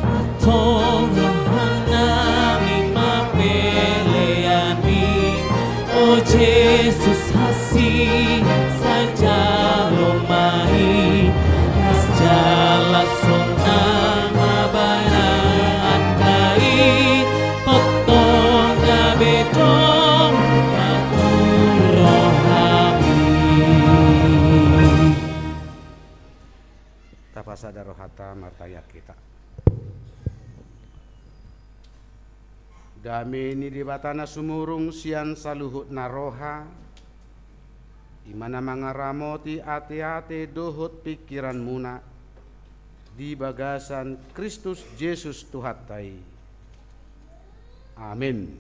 Antong rohanami ma peleanmi, o Jesus, hasian sijalo ma i, las jala sonang ma badan angka i, tongtong gabe dong ma tu rohami. Tapasada rohanta, martangiang hita. Dame ni Debata na sumurung sian saluhutna roha, i ma na mangaramoti ateate dohot pingkiranmuna di bagasan Kristus Jesus Tuhanta i. Amen.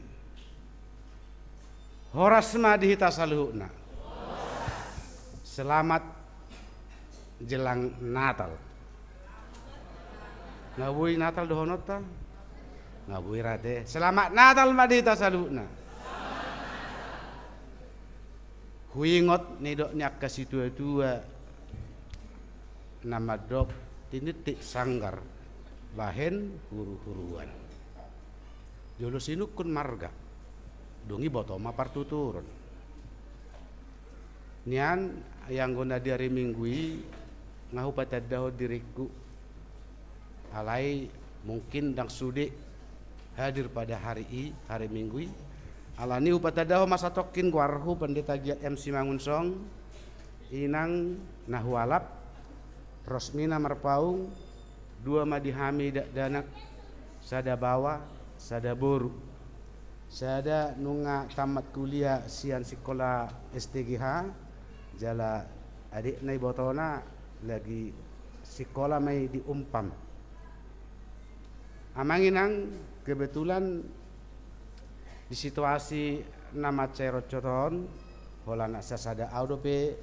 Horas ma di hita saluhutna. Selamat jelang Natal. Nga boi Natal dohononta? Nga boi ra ate. Selamat Natal ma di hita saluhutna. Huingot nidok ni angka situatua na mandok, tinitip sanggar bahen huruhuruan. Jolo sinungkun marga, dung i boto ma partuturon. Nian, anggo na di ari Minggu i, nga hupatandahon diringku. Alai mungkin ndang sude hadir pada hari i, hari Minggu i. Alani hupatandahon ma satongkin goarhu, Pandita Giat M Simangunsong, inang na hualap, Rosmina Marpaung, dua ma di hami dakdanak, sada baoa, sada boru. Sada nunga tamat kuliah sian sikola S T G H, jala adikna ibotona lagi sikola ma i di Umpam. Amang inang, kebetulan di situasi na mansai rocot on, holan sasada au dope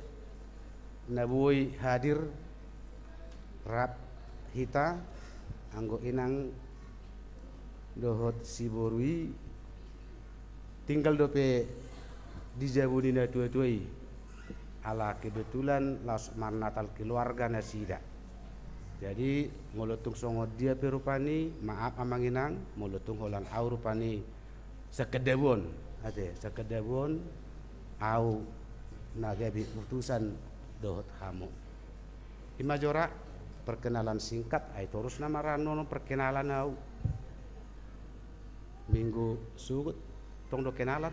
na boi hadir rap hita, anggo inang dohot si boru i tinggal dope di jabu ni natuatua i, ala kebetulan laos marnatal keluarga nasida. Jadi molo tung songon dia pe rupani, maaf amang inang, molo tung holan au rupani sangkadabuon, ate, sangkadabuon au na gabe utusan dohot hamu. I ma jora perkenalan singkat, ai torus nama ra annon perkenalan au. Minggu sogot tong do kenalan.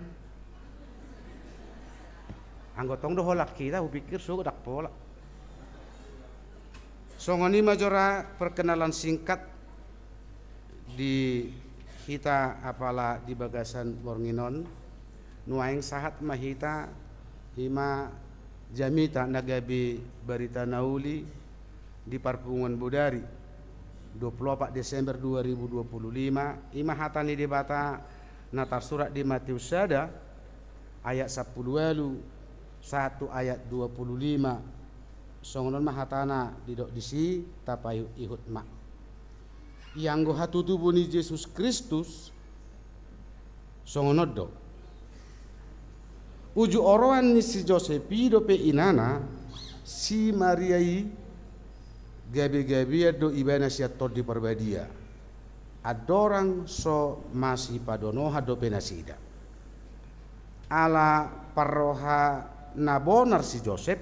Anggo tong do holan hita, hupikir sogot ndang pola. Songon i ma jora perkenalan singkat di hita apala di bagasan borngin on. Nuaeng sahat ma hita, i ma jamita na gabe barita na uli di parpunguan Bodari, dua puluh opat Desember dua ribu dua puluh lima, i ma hata ni Debata na tarsurat di Mateus sada, ayat sampulu ualu, sahat tu ayat dua puluh lima. Songon on ma hatana didok disi, tapaihut-ihut ma. Ianggo hatutubu ni Jesus Kristus, songon on do. Uju oroan ni si Josep i dope inana, si Maria i gabe-gabean do ibana sian Tondi Parbadia. Andorang so masipadonohan dope nasida. Ala parroha na bonar si Josep,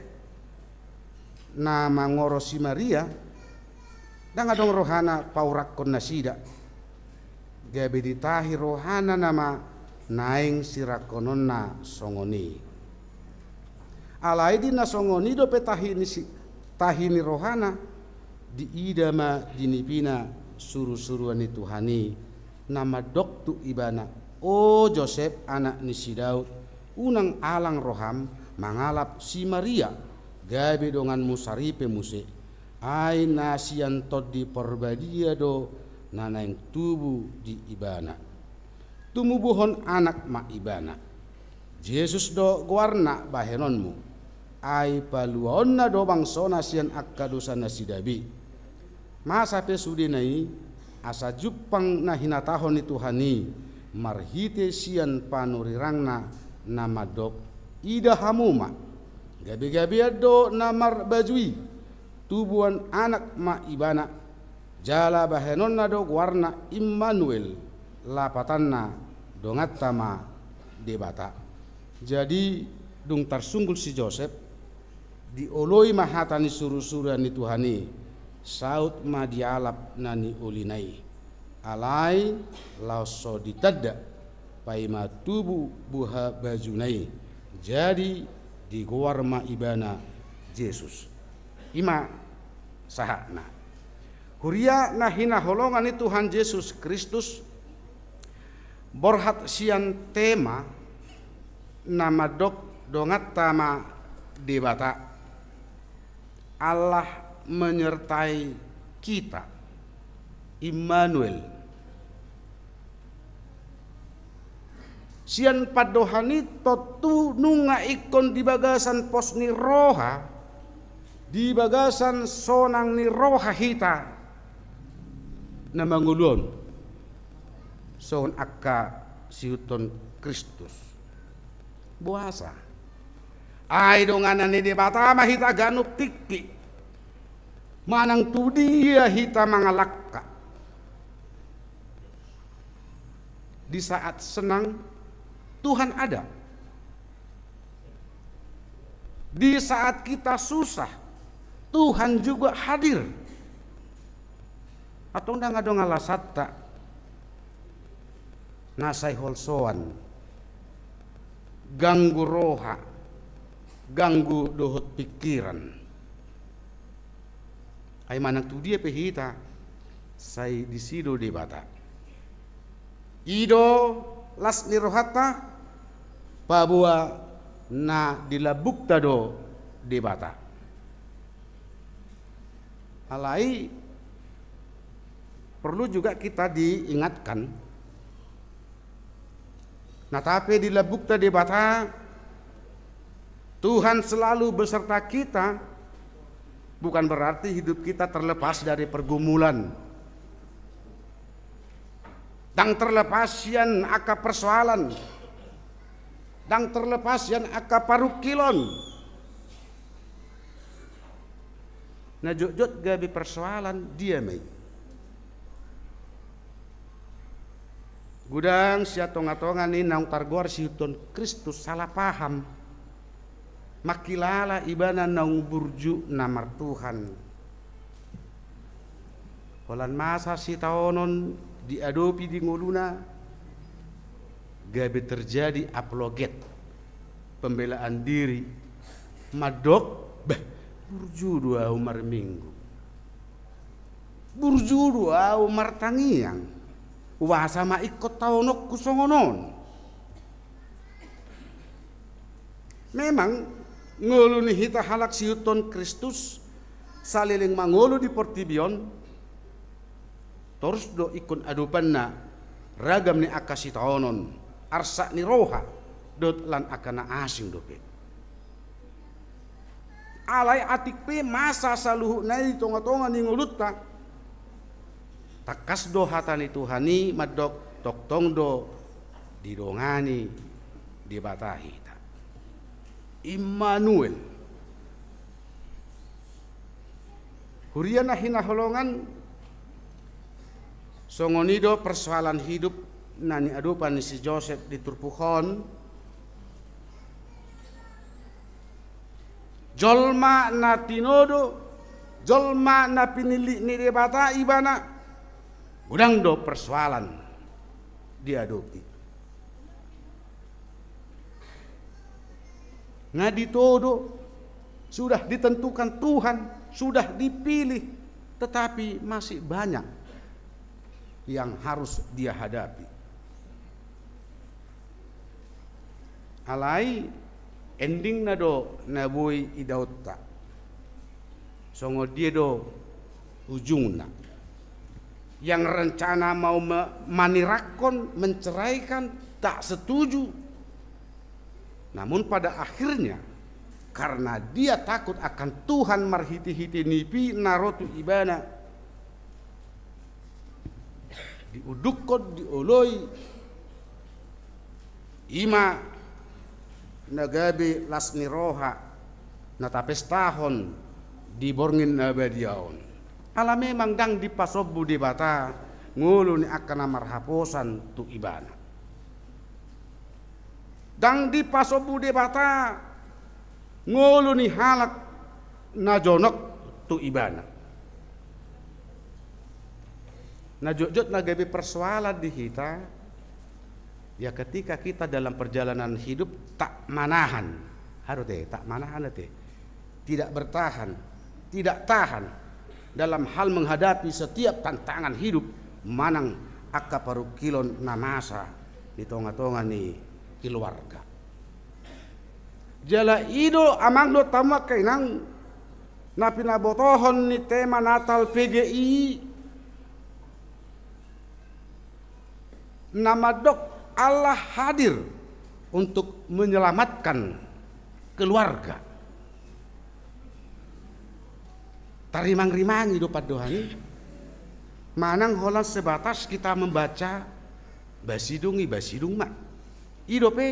na mangoro si Maria, ndang adong rohana paurakkon nasida. Gabe ditahi rohana nama naeng sirangkononna songon i. Alai di na songon i dope tahi ni si, tahi ni rohana, diida ma di nipina suru-suruan ni Tuhan i, na mandok tu ibana, "O Josep, anak ni si Daud, unang alang roham mangalap si Maria, gabe donganmu saripe muse. Ai na sian Tondi Parbadia do na naeng tubu di ibana. Tumubuhon anak ma ibana. Jesus do goarna bahenonmu. Ai paluaonna do bangsona sian angka dosa nasida be." Masa pe sudena i, asa jumpang na hinatahon ni Tuhan i, marhite sian panurirangna na mandok, "Ida hamu ma, gabe-gabean do na marbaju i, tubuan anak ma ibana, jala bahenonna do goarna Immanuel, lapatanna donganta ma Debata." Jadi, dung tarsunggul si Josep, dioloi ma hata ni suru-suruan ni Tuhan i, saut ma dialap na niolina i. Alai laos so ditanda, paima tubu buha bajuna i, jadi digoar ma ibana Jesus. I ma sahatna. Huria na hinaholongan ni Tuhan Jesus Kristus, borhat sian tema na mandok donganta ma Debata. Allah menyertai kita. Immanuel. Sian pandohan i tontu nunga ingkon di bagasan pos ni roha, di bagasan sonang ni roha hita na mangolu on songon angka siihuthon Kristus. Boasa? Ai donganan ni Debata ma hita ganup tingki. Manang tu dia hita mangalangka. Di saat senang, Tuhan ada. Di saat kita susah, Tuhan juga hadir. Antong ndang adong alasanta na sai holsoan, ganggu roha, ganggu dohot pingkiran. Ai manang tu dia pe hita, sai disi do Debata. I do las ni rohanta, paboa na di lambungta do Debata. Alai perlu juga kita diingatkan, na tape di lambungta Debata, Tuhan selalu beserta kita, bukan berarti hidup kita terlepas dari pergumulan. Ndang terlepas sian angka persoalan. Ndang terlepas sian angka parungkilon. Na jotjot gabe persoalan dia ma i. Godang sian tongatonga ni naung targoar siihuthon Kristus salah paham. Mangkilala ibana naung burju na martuhan. Holan masa sitaonon diadopi di ngoluna, gabe terjadi apologet, pembelaan diri, mandok, bah, burju do au marminggu. Burju do au martangiang. Boasa ma ingkon taononku songon on? Memang, ngolu ni hita halak siihuthon Kristus, saleleng mangolu di portibi on, torus do ingkon adopanna ragam ni angka sitaonon, arsak ni roha, dohot lan angka na asing dope. Alai atik pe masa saluhutna i di tongatonga ni ngolunta, tangkas do hata ni Tuhan i mandok, tongtong do didongani Debata hita. Immanuel. Huria na hinaholongan, songon i do persoalan hidup na niadopan ni si Josep di turpuk on. Jolma na tinodo, jolma na pinillit ni Debata ibana, godang do persoalan diadopi. Nga ditodo, sudah ditentukan Tuhan, sudah dipilih, tetapi masih banyak yang harus dia hadapi. Alai endingna do na boi idaonta. Songon dia do ujungna? Yang rencana mau me-, manirakkon, menceraikan, tak setuju. Namun pada akhirnya, karena dia takut akan Tuhan marhitehite nipi na ro tu ibana, diundukkon, dioloi, i ma na gabe las ni roha na tapestahon di borngin na badia on. Ala memang ndang dipasombu Debata ngolu ni angka na marhaposan tu ibana. Ndang dipasombu Debata ngolu ni halak na jonok tu ibana. Na jotjot na gabe persoalan di hita, ya ketika kita dalam perjalanan hidup tak manahan, haru te, tak manahan te, tidak bertahan, tidak tahan dalam hal menghadapi setiap tantangan hidup manang angka parungkilon na masa di tongatonga ni keluarga. Jala i do amang dohot hamu angka inang na pinabotohon ni tema Natal P G I na mandok Allah hadir untuk menyelamatkan keluarga. Tarimangrimangi do pandohan i. Manang holan sebatas kita membaca, ba sidung i, ba sidung ma. I dope.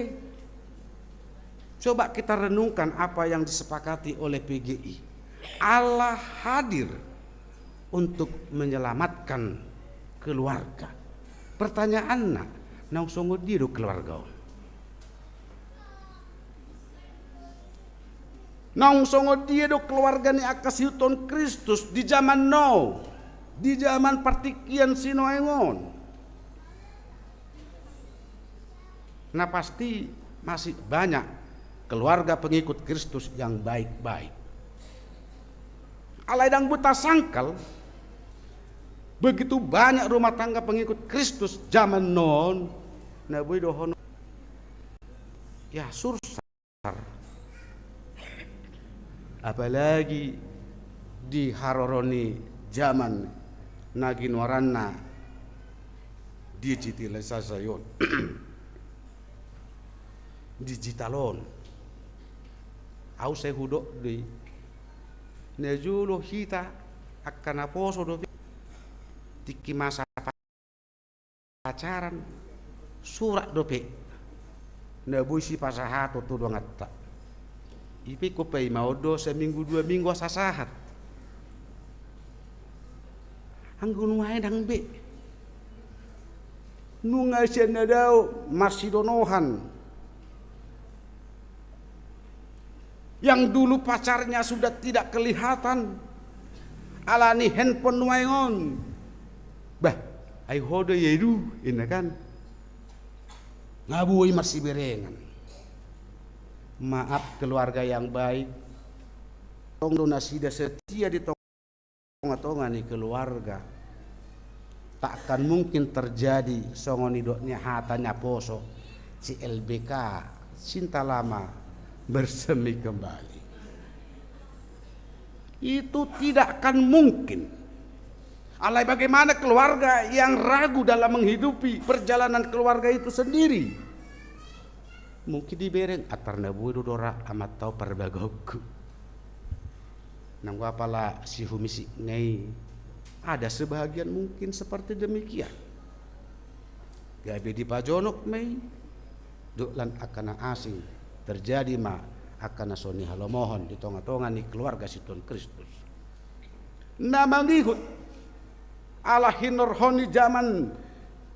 Coba kita renungkan apa yang disepakati oleh P G I. Allah hadir untuk menyelamatkan keluarga. Pertanyaanna, naung songon dia do keluarga on? Naung songon dia do keluarga ni angka siihuthon Kristus di zaman now, di zaman partingkian sinoeng on? Na pasti masih banyak keluarga pengikut Kristus yang baik-baik. Alai ndang boi tasangkal, begitu banyak rumah tangga pengikut Kristus zaman now on, na boi dohonon, ya, sursar. Apalagi di haroro ni zaman na ginoaranna digitalisasi on. Digital on. Au sai hudok do i. Najolo hita angka naposo dope tingki masa pacaran, surat dope na boi sipasahaton tu donganta. I pe ingkon paima on do saminggu dua minggu asa sahat. Anggo nuaeng ndang be. Nunga sian na dao marsidonohan. Yang dulu pacarnya sudah tidak kelihatan alani handphone nuaeng on. Bah, ai ho do ia i, ninna kan. Nga boi marsiberengan. Maaf, keluarga yang baik. Tong do nasida setia di tongatonga ni keluarga. Tak akan mungkin terjadi songon nidok ni hata naposo C L B K, cinta lama bersemi kembali. Itu tidak akan mungkin. Alai bagaimana keluarga yang ragu dalam menghidupi perjalanan keluarga itu sendiri? Mungkin dibereng, antar na boi do dora amanta on parbagaonku. Nanggo apala sihumisik nga i, ada sebahagian mungkin seperti demikian. Gabe dipajonok ma i, dohot lan angka na asing, terjadi ma angka na so nihalomohon di tongatonga ni keluarga situan Kristus. Na mangihut ala hinorhon ni zaman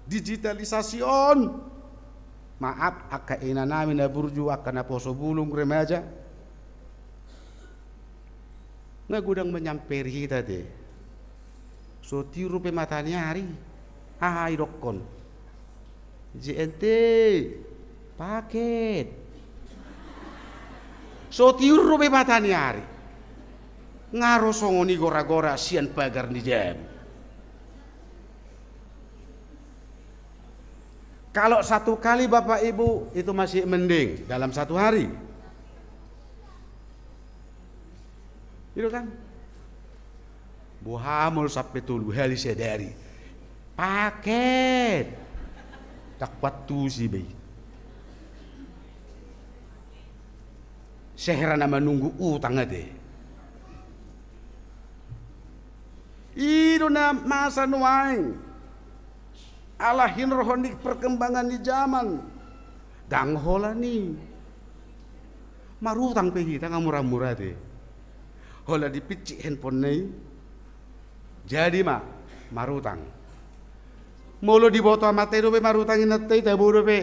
digitalisasi on. Maaf, angka inanami na burju, angka naposo bulung, remaja. Nga godang manyamperi hita te. So tiur dope mataniari, aha idokkon? J N T, paket. So tiur dope mataniari, nga ro songon i goragora sian pagar ni jabu. Kalau satu kali, Bapak Ibu, itu masih mending dalam satu hari. Gitu kan? Boha molo sampe tolu hali sadari? Paket. Ndang kuat tusi be i. Sehera na manunggu utang ate. I do na masa nuaeng. Ala hinorhon ni perkembangan ni zaman, ndang holan i. Marutang pe hita, nga mura-mura ate. Holan dipinsik handphone na i, jadi ma marutang. Molo diboto amanta i dope marutang inanta i, tabo dope.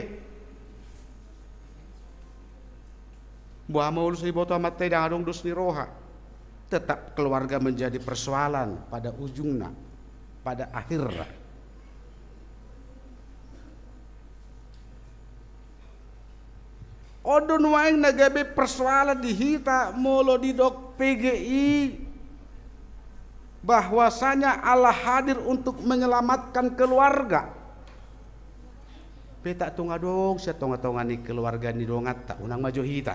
Boha molo so diboto amanta i, ndang adong dos ni roha. Tetap keluarga menjadi persoalan pada ujungna, pada akhirna. On do nuaeng na gabe persoalan di hita molo didok P G I bahwasanya Allah hadir untuk menyelamatkan keluarga. Pe tak tung adong sian tongatonga ni keluarga ni donganta, unang ma jo hita.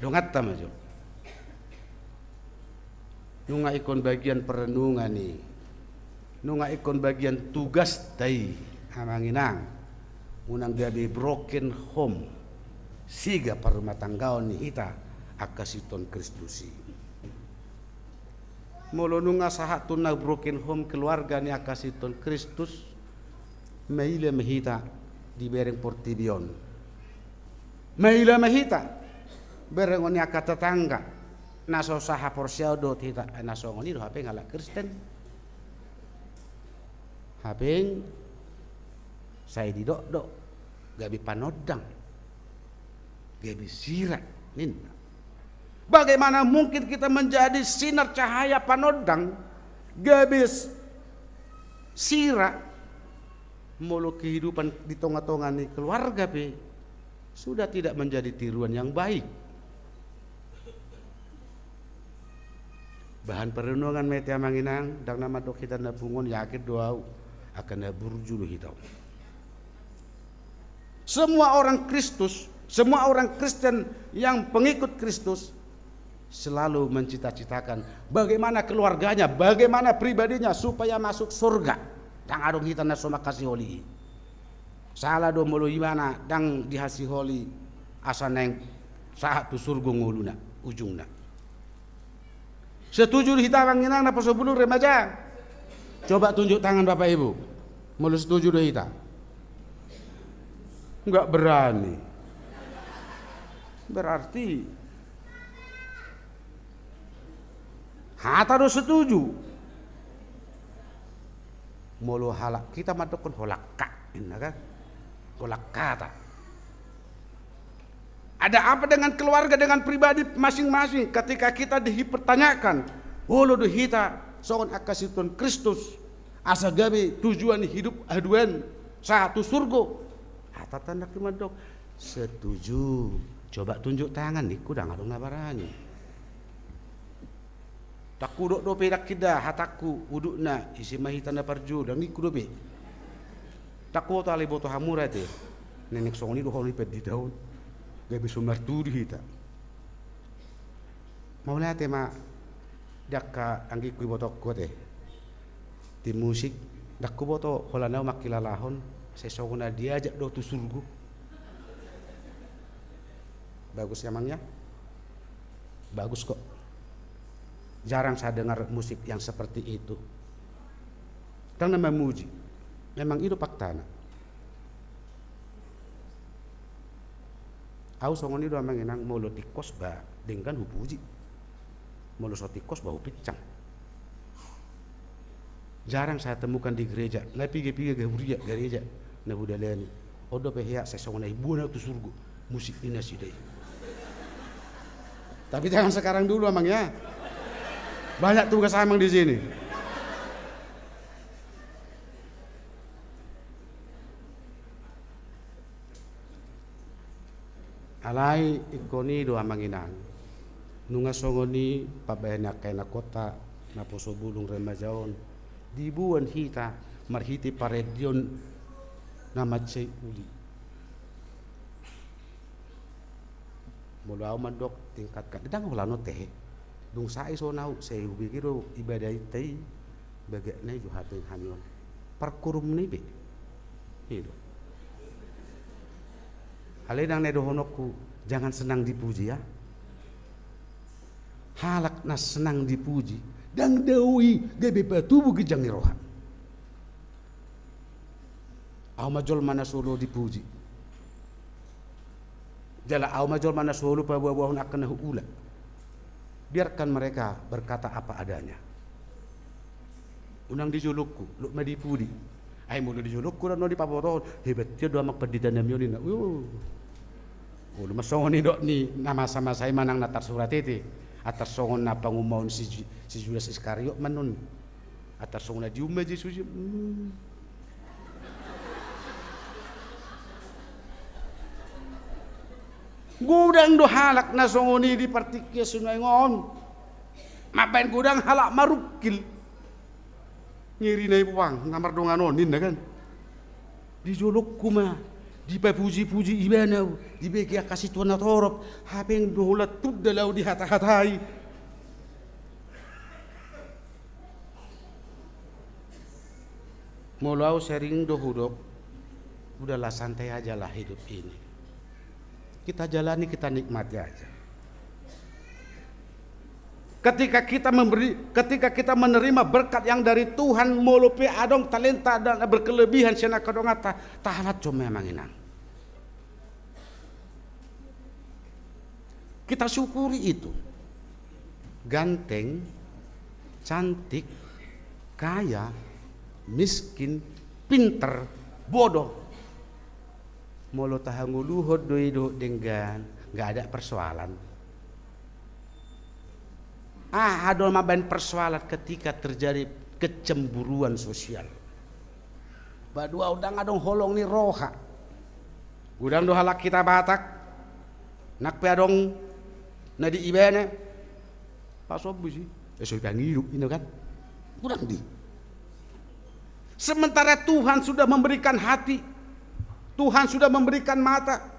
Donganta ma jo. Nunga ingkon bagian perenungan i, nunga ingkon bagian tugasta i, amang inang, unang gabe broken home, siga parrumatanggaon ni hita angka siton Kristus i. Molo nunga sahat tu na broken home keluarga ni angka siton Kristus, maila ma hita dibereng portibi on. Maila ma hita berengon ni angka tetangga na so sahaporseaon dohot hita, na songon i do hape halak Kristen. Hape sai didok do, gabe panondang, gabe sira, ninna. Bagaimana mungkin kita menjadi sinar cahaya panondang, gabe s-, sira, molo kehidupan di tongatonga ni keluarga pe sudah tidak menjadi tiruan yang baik? Bahan perenungan ma i ate, amang inang, ndang na mandok hita na pungu on, yakin do au, angka na burju do hita on. Semua orang Kristus, semua orang Kristen yang pengikut Kristus selalu mencita-citakan bagaimana keluarganya, bagaimana pribadinya supaya masuk surga. Ndang adong hita na so mangkasiholi i. Sala do molo ibana ndang dihasiholi asa naeng sahat tu surgo ngoluna, ujungna. Setuju do hita, amang inang, naposo bulung, remaja? Coba tunjuk tangan Bapak Ibu molo setuju do hita. Nggak berani. Berarti hata do setuju. Molo halak hita mandokkon holak ka, ninna kan? Holak hata. Ada apa dengan keluarga, dengan pribadi masing-masing ketika kita dipertanyakan, olo do hita songon angka situan Kristus, asa gabe tujuan hidup haduan sahat tu surgo? Hata tanda mandok, setuju. Coba tunjuk tangan, ningku ndang adong na barani. Ndang hudok dope, ndang hudok hatangku, udutna ise ma hita na parjolo, ndang ningku dope. Ndang huboto, alai boto hamu ra ate. Nenek songon i do hona i pandita on. Gabe so martudu hita. Mauliate ma di angka anggingku, ibotongku ate. Tim musik, ndang huboto holan ahu mangkilalahon, sai songon na diajak do tu surgo. Bagus ya, Mang, ya? Bagus kok. Jarang saya dengar musik yang seperti itu. Ndang na mamuji. Memang i do faktana. Ahu songon i do, Amang Inang, molo tingkos ba denggan hupuji. Molo so tingkos ba hupinsang. Jarang saya temukan di gereja, na piga-piga huria gereja na hudalani, on dope hea sai songon na diboan ahu tu surgo musik ni nasida i. Tapi jangan sekarang dulu, Amang, ya. Banyak tugas Amang di sini. Alai ingkon i do, Amang Inang, nunga songon i pambahenan angka anakhonta naposo bulung remaja on, diboan hita marhite parendeon na mansai uli. Molo ahu mandok tingkatkan, ndang holan on tehe. Dung sae songon ahu, sai hubege do ibadahta i, bagak nai jo hata hami on. Parkurumna i pe. I do. Alai ndang na dohononku, jangan senang dipuji, ya. Halak na senang dipuji, ndang dao i gabe patubu ginjang ni roha. Ahu ma jolma na so olo dipuji. Jala ahu ma jolma na so olo paboaboahon angka na huula. Biarkan mereka berkata apa adanya. Unang di jolongku, lot ma di pudi. Ai molo di jolongku, unang dipabotohon, hebat ia do amang pandita nami on, ninna. Uh. Olo ma songon i dok ni na masamasa i manang na tarsurat i, ate. Atar songon na pangumaon si Ju-, si Judas Iskariot ma annon. Atar songon na diumma Jesus i. Hmm. Godang do halak na songon i di partingkian sinuaeng on. Mambaen godang halak marungkil. Ngeri na i, boang, na mardongan on, ninna kan. Di jolongku ma dipapujipuji ibana, dibege angka situan na torop, hape ndang holan tunda ahu dihatahatai. Molo ahu sering do hudok, udahlah, santai ajalah hidup ini. Kita jalani, kita nikmati aja. Ketika kita memberi, ketika kita menerima berkat yang dari Tuhan, molo pe adong talenta dan berkelebihan sian angka donganta, tahalat jo memang, inang. Kita syukuri itu. Ganteng, cantik, kaya, miskin, pinter, bodoh. Molo tahangoluhon do i dohot denggan, nggak ada persoalan. Aha do mambaen persoalan ketika terjadi kecemburuan sosial? Ba dua, ndang adong holong ni roha. Godang do halak hita Batak, nang pe adong na di ibana, pasombu si, eh, so ipangido, inna kan? Godang di. Sementara Tuhan sudah memberikan hati, Tuhan sudah memberikan mata,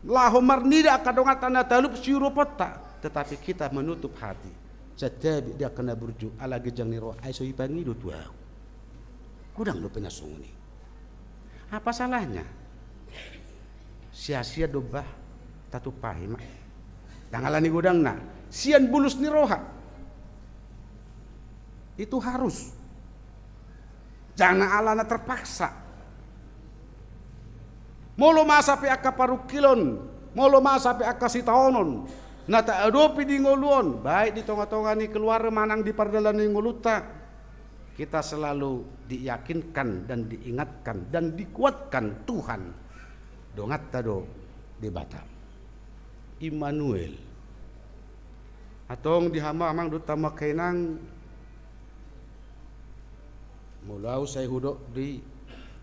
laho marnida angka donganta na talup siuruponta, tetapi kita menutup hati. Santabi di angka na burju, ala ginjang ni roha, ai so ipangido tu ahu. Godang dope na songon i. Apa salahnya? Sia-sia do bah tatumpahi ma. Ndang alani godangna, sian bulus ni roha. Itu harus. Jangan alana terpaksa. Molo masa pe angka parungkilon, molo masa pe angka sitaonon na taadopi di ngolu on, baik di tongatonga ni keluarga manang di pardalanan ni ngolunta, kita selalu diyakinkan dan diingatkan dan dikuatkan Tuhan, donganta do Debata. Immanuel. Antong di hamu amang dohot hamu angka inang, molo ahu sai hudok di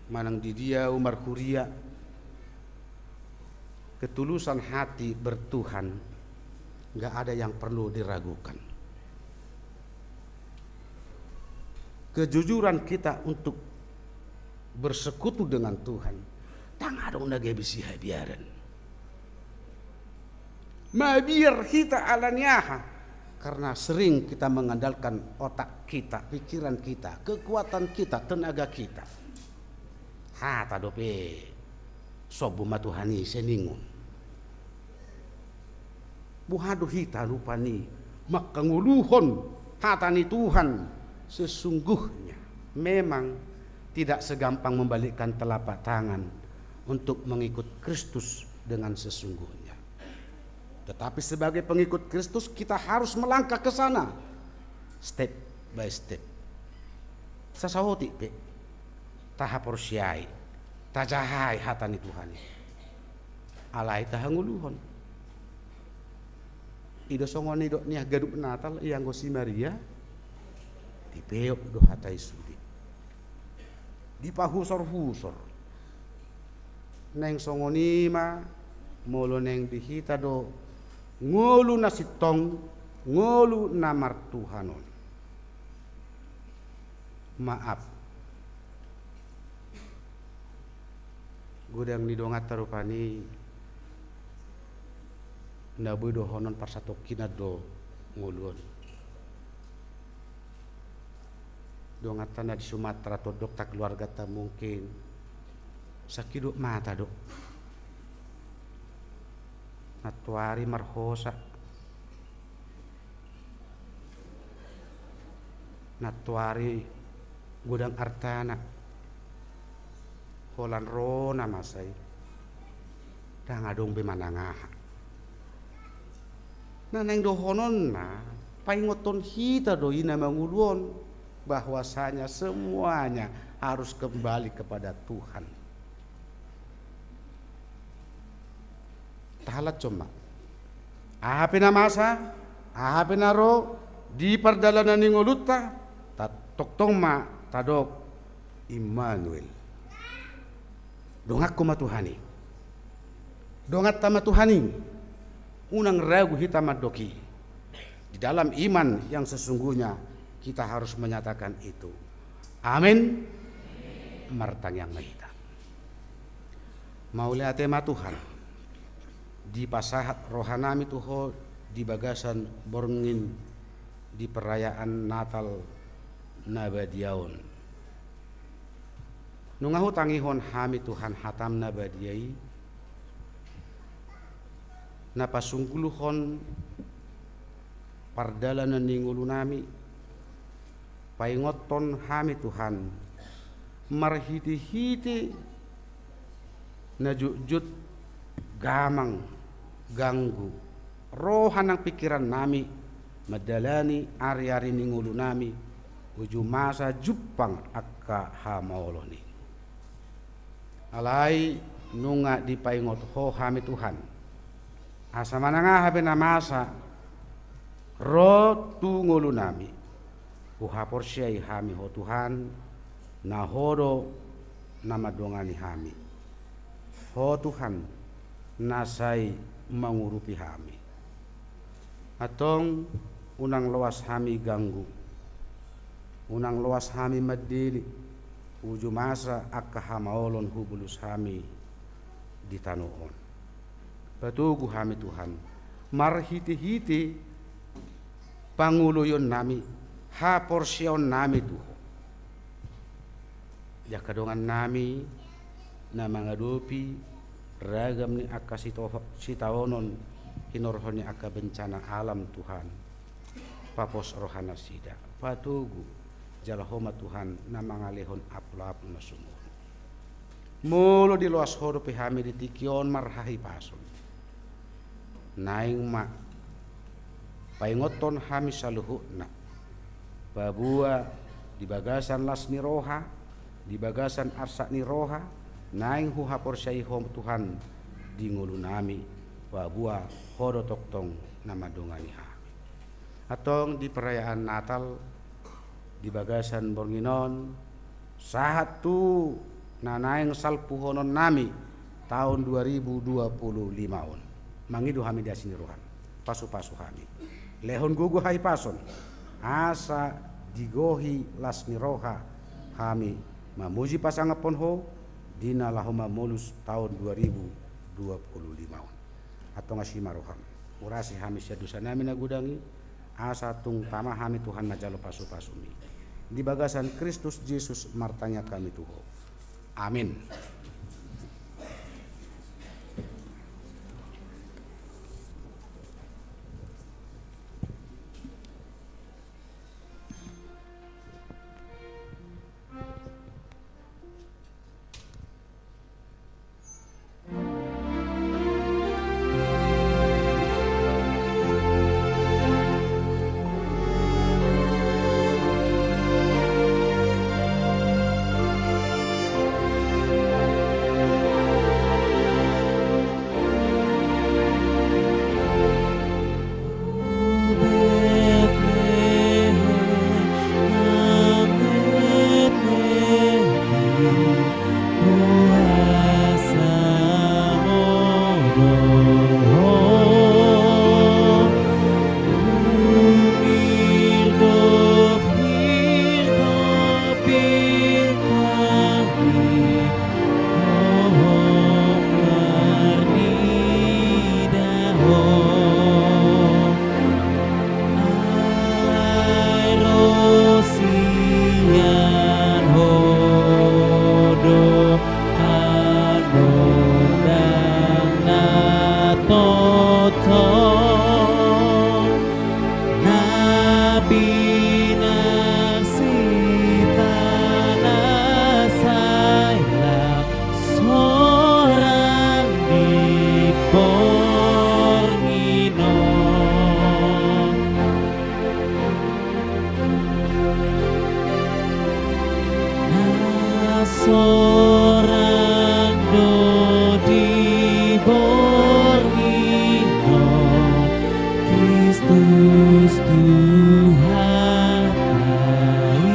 manang di dia ahu marhuria, ketulusan hati bertuhan, nggak ada yang perlu diragukan. Kejujuran kita untuk bersekutu dengan Tuhan, ndang adong na gabe sihabiaran. Mabiar hita ala ni aha? Karena sering kita mengandalkan otak kita, pikiran kita, kekuatan kita, tenaga kita. Hata dope, sombu ma Tuhan i, sai ningon. Boha do hita rupani mangkangoluhon hata ni Tuhan? Sesungguhnya memang tidak segampang membalikkan telapak tangan untuk mengikut Kristus dengan sesungguhnya. Tetapi sebagai pengikut Kristus, kita harus melangkah ke sana, step by step. Sasaotik pe tahaporseai, tajahai hata ni Tuhan i. Alai tahangoluhon. I do songon nidok ni ganup Natal, ianggo si Maria dipeop do hata i sude, dipahusorhusor. Naeng songon i ma molo naeng di hita do ngolu na sintong, ngolu na martuhan on. Maaf. Godang ni donganta rupani na boi dohonon parsatongkinan do ngolu on. Donganta na di Sumatera, tondongta, keluargata mungkin sangkidop mata do. Nantoari marhosa. Nantoari godang artana. Holan ro na masa i, ndang adong be manang aha. Na naeng dohononna, paingothon hita do i na mangolu on, bahwasanya semuanya harus kembali kepada Tuhan. Tahalat coma. Aha pe na masa, aha pe na ro di pardalanan ni ngolunta, ta-, tongtong ma tadok Immanuel. Donganku ma Tuhan i. Donganta ma Tuhan i. Unang ragu hita mandok i. Di dalam iman yang sesungguhnya kita harus menyatakan itu. Amin. Martangiang ma hita. Mauliate ma Tuhan, dipasahat rohanami tu Ho di bagasan borngin di perayaan Natal na badia on. Nunga hutangihon hami Tuhan hatam na badia i, na pasunggulhon pardalanan ni ngolunami, paingothon hami Tuhan, marhitehite na jotjot gamang, ganggu roha nang pingkirannami mandalani ariari ni ngolunami, uju masa jumpang angka hamaolon i. Alai nunga dipaingot Ho hami Tuhan, asa manang aha pe na masa ro tu ngolunami, huhaporseai hami Ho Tuhan, na Ho do na mandongani hami. Ho Tuhan, na sai mangurupi hami. Antong unang loas hami ganggu, unang loas hami mandele, uju masa angka hamaolon hubolus hami di tano on. Patogu hami Tuhan, marhitehite pangoloionnami, haporseaonnami tu Ho. Di angka dongannami na mangadopi ragam ni angka sitoho-, sitaonon hinorhon ni angka bencana alam Tuhan, papos rohanasida, patogu, jala Ho ma Tuhan na mangalehon apulapul na sumurung. Molo diloas Ho dope hami di tingki on marhahipason, naeng ma paingothon hami saluhutna, paboa di bagasan las ni roha, di bagasan arsak ni roha, naeng huhaporseai Ho Tuhan di ngolunami, paboa Ho do tongtong na mandongani hami. Antong di perayaan Natal, di bagasan borngin on, sahat tu na naeng salpuhononnami taon dua ribu dua puluh lima on, mangido hami di asi ni roham, pasupasu hami. Lehon gogo hahipason, asa digohi las ni roha hami mamuji pasangaphon Ho di na laho mamolus taon dua ribu dua puluh lima on. Antong asi ma roham, urasi hami sian dosanami na godang i, asa tung tama hami Tuhan manjalo pasupasum i. Di bagasan Kristus Jesus martangiang hami tu Ho. Amin. Alai ro sian Ho do panondang na tongtong, na pinangido sai laos sorang di borngin on. Na sorang do di borngin on Kristus Tuhanta i.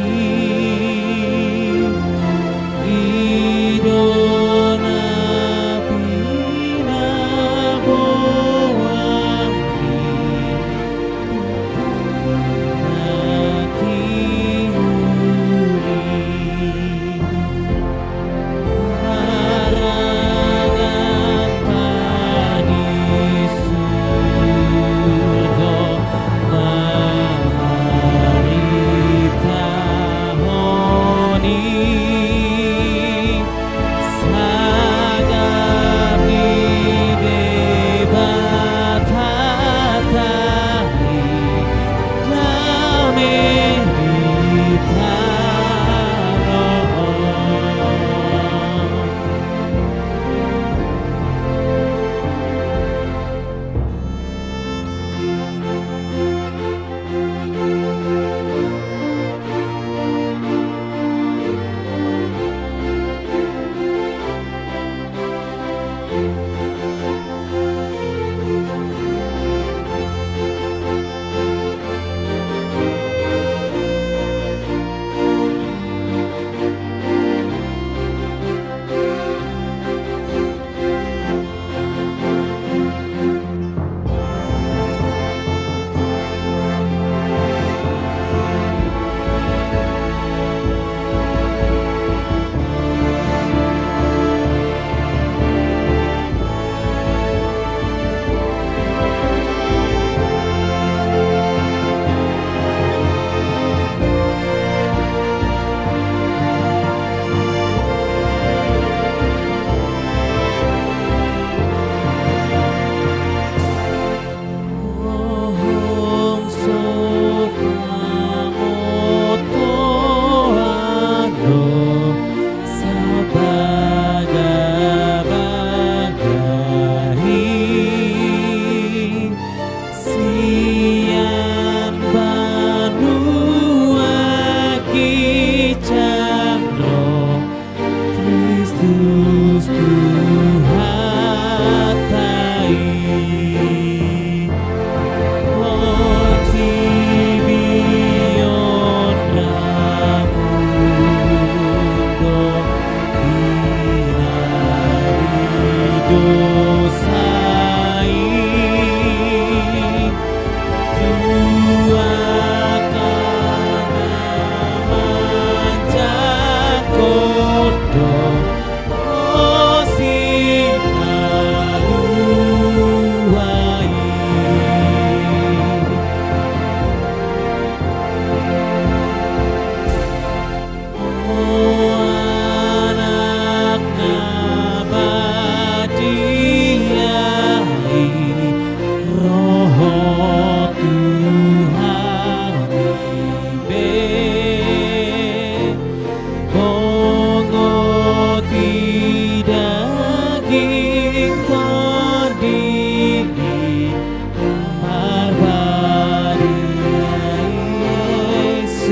I do na pinaboa ni hatiuri.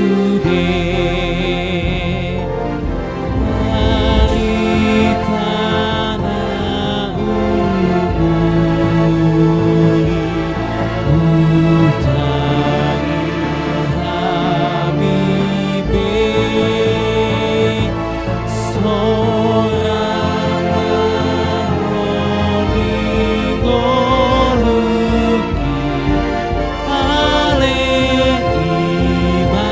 Sude barita na umuli, hutangi hami be sorangan na di ngolungki. Ale i ma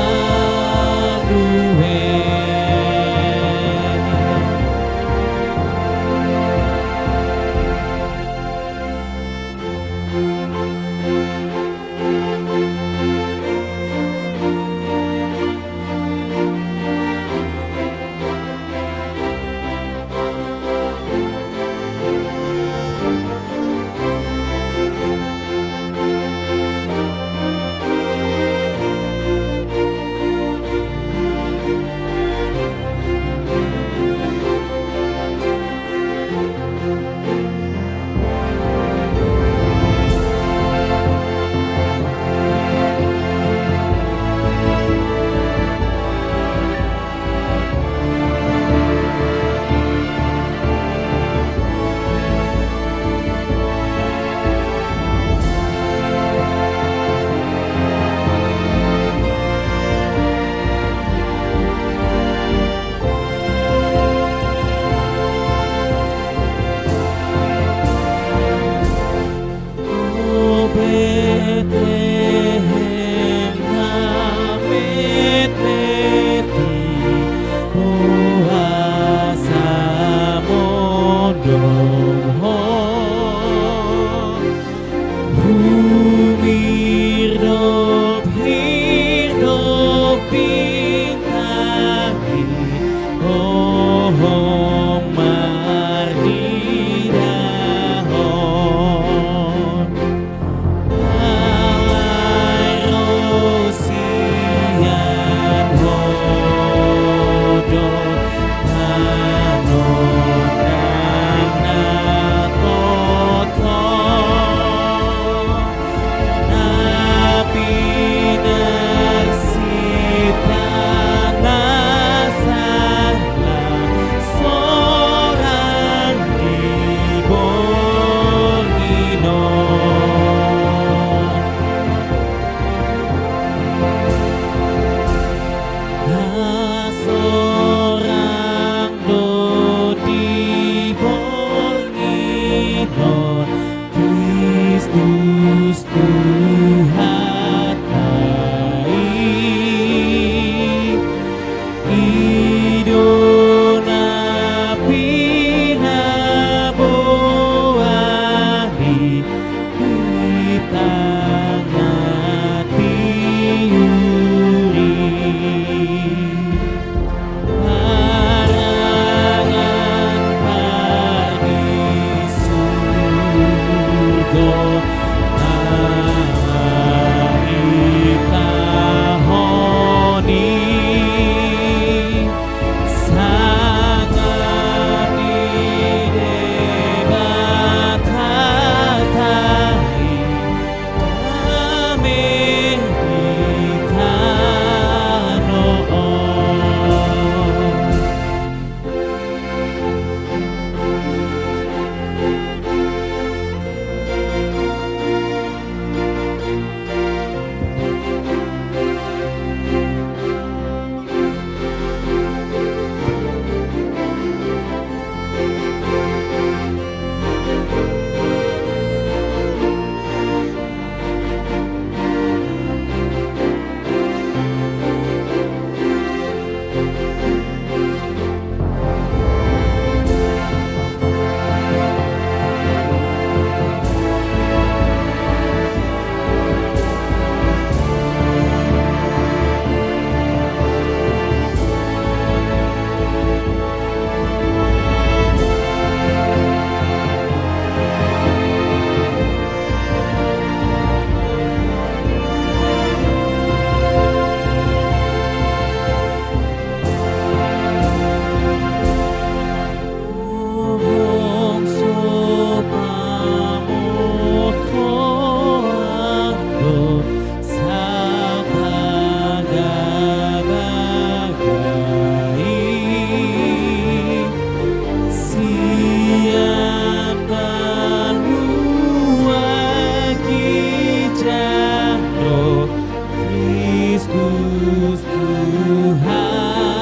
Tuhanta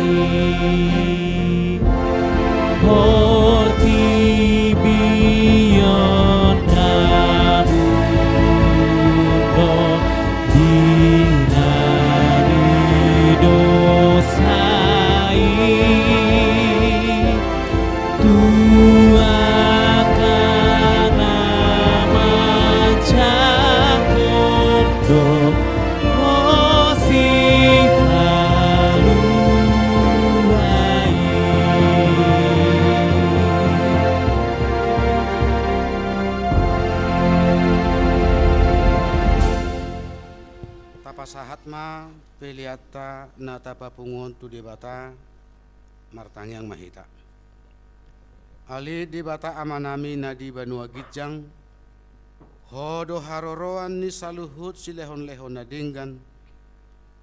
i, portibi on na mundok di na di dosa i. Tu angka na manjangkon do ho sipalua i. Tapasahat ma peleanta na tapapungu on tu Debata. Martangiang ma hita. Ale Debata Amanami na di banua ginjang, Ho do haroroan ni saluhut silehonlehon na denggan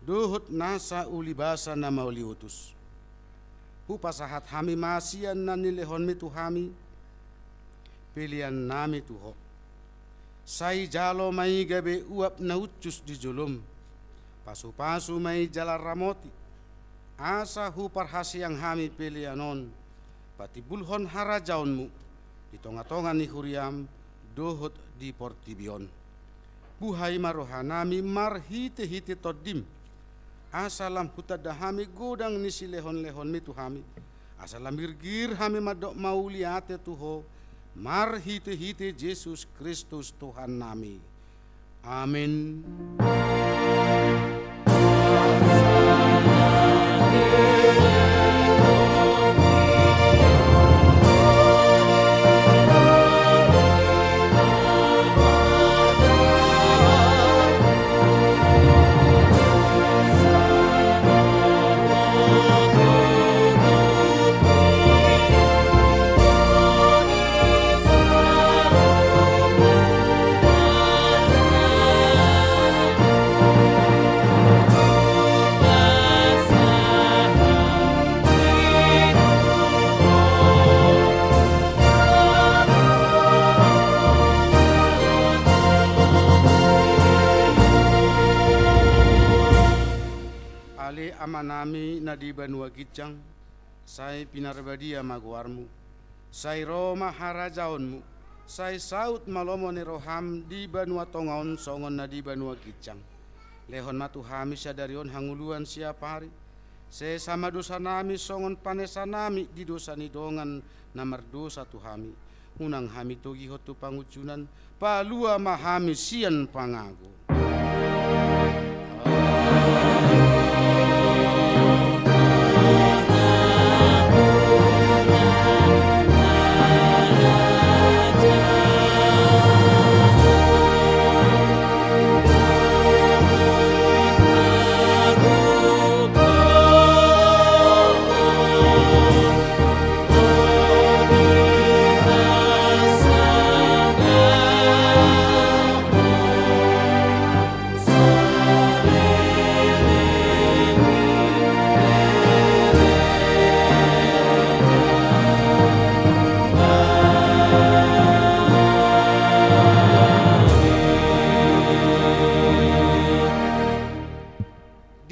dohot nasa ulibasa na mauliutus. Hupasahat hami ma sian na nilehonmi tu hami peleannami tu Ho. Sai jalo ma i gabe uap na uncus di jolom. Pasupasu ma i jala ramoti, asa huparhaseang hami pelean on patimbulhon harajaonmu di tongatonga ni huriam dohot di portibi on. Buhai ma rohanami marhitehite Tondim, asa lam hutanda hami godang ni silehonlehonmi tu hami, asa lam girgir hami mandok mauliate tu Ho marhitehite Jesus Kristus Tuhannami. Amen. Ale Amanami na di banua ginjang, sai pinarbadia ma goarmu. Sai ro ma harajaonmu. Sai saut ma lomo ni roham di banua tonga on songon na di banua ginjang. Lehon ma tu hami sadari on hangoluan siapari. Sesa ma dosanami songon panesanami di dosa ni dongan na mardosa tu hami. Unang hami togihon tu pangunjunan, palua ma hami sian pangago.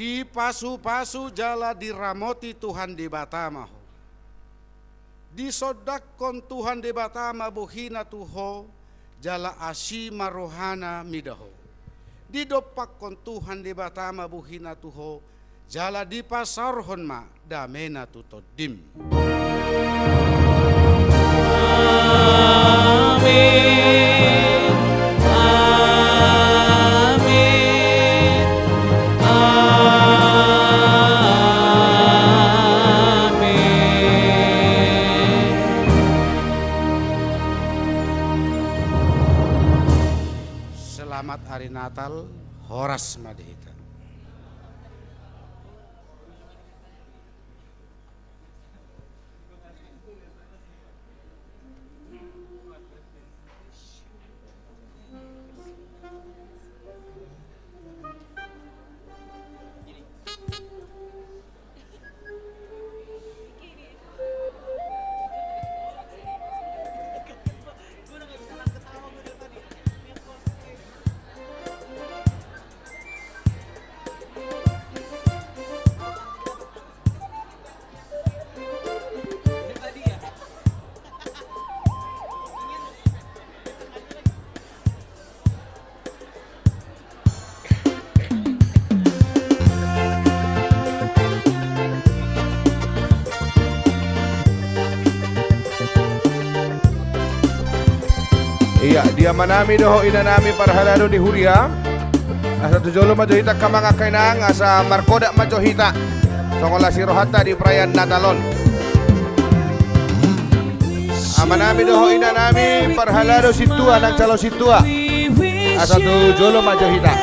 Dipasupasu jala diramoti Tuhan Debata ma ho. Disondangkon Tuhan Debata ma bohina tu ho, jala asi ma rohana mida ho. Didompakkon Tuhan Debata ma bohina tu ho, jala dipasaorhon ma damena tu tondim. Amen. Amen. Amen. Selamat Hari Natal, horas ma di hita. Ia, di amanami dohot inanami parhalado di huria. Asa tu jolo ma jo hita angka amang angka inang, asa markodat ma jo hita. Songon las ni rohanta di perayaan Natal on. Amanami dohot inanami parhalado sintua nang calon sintua. Asa tu jolo ma jo hita.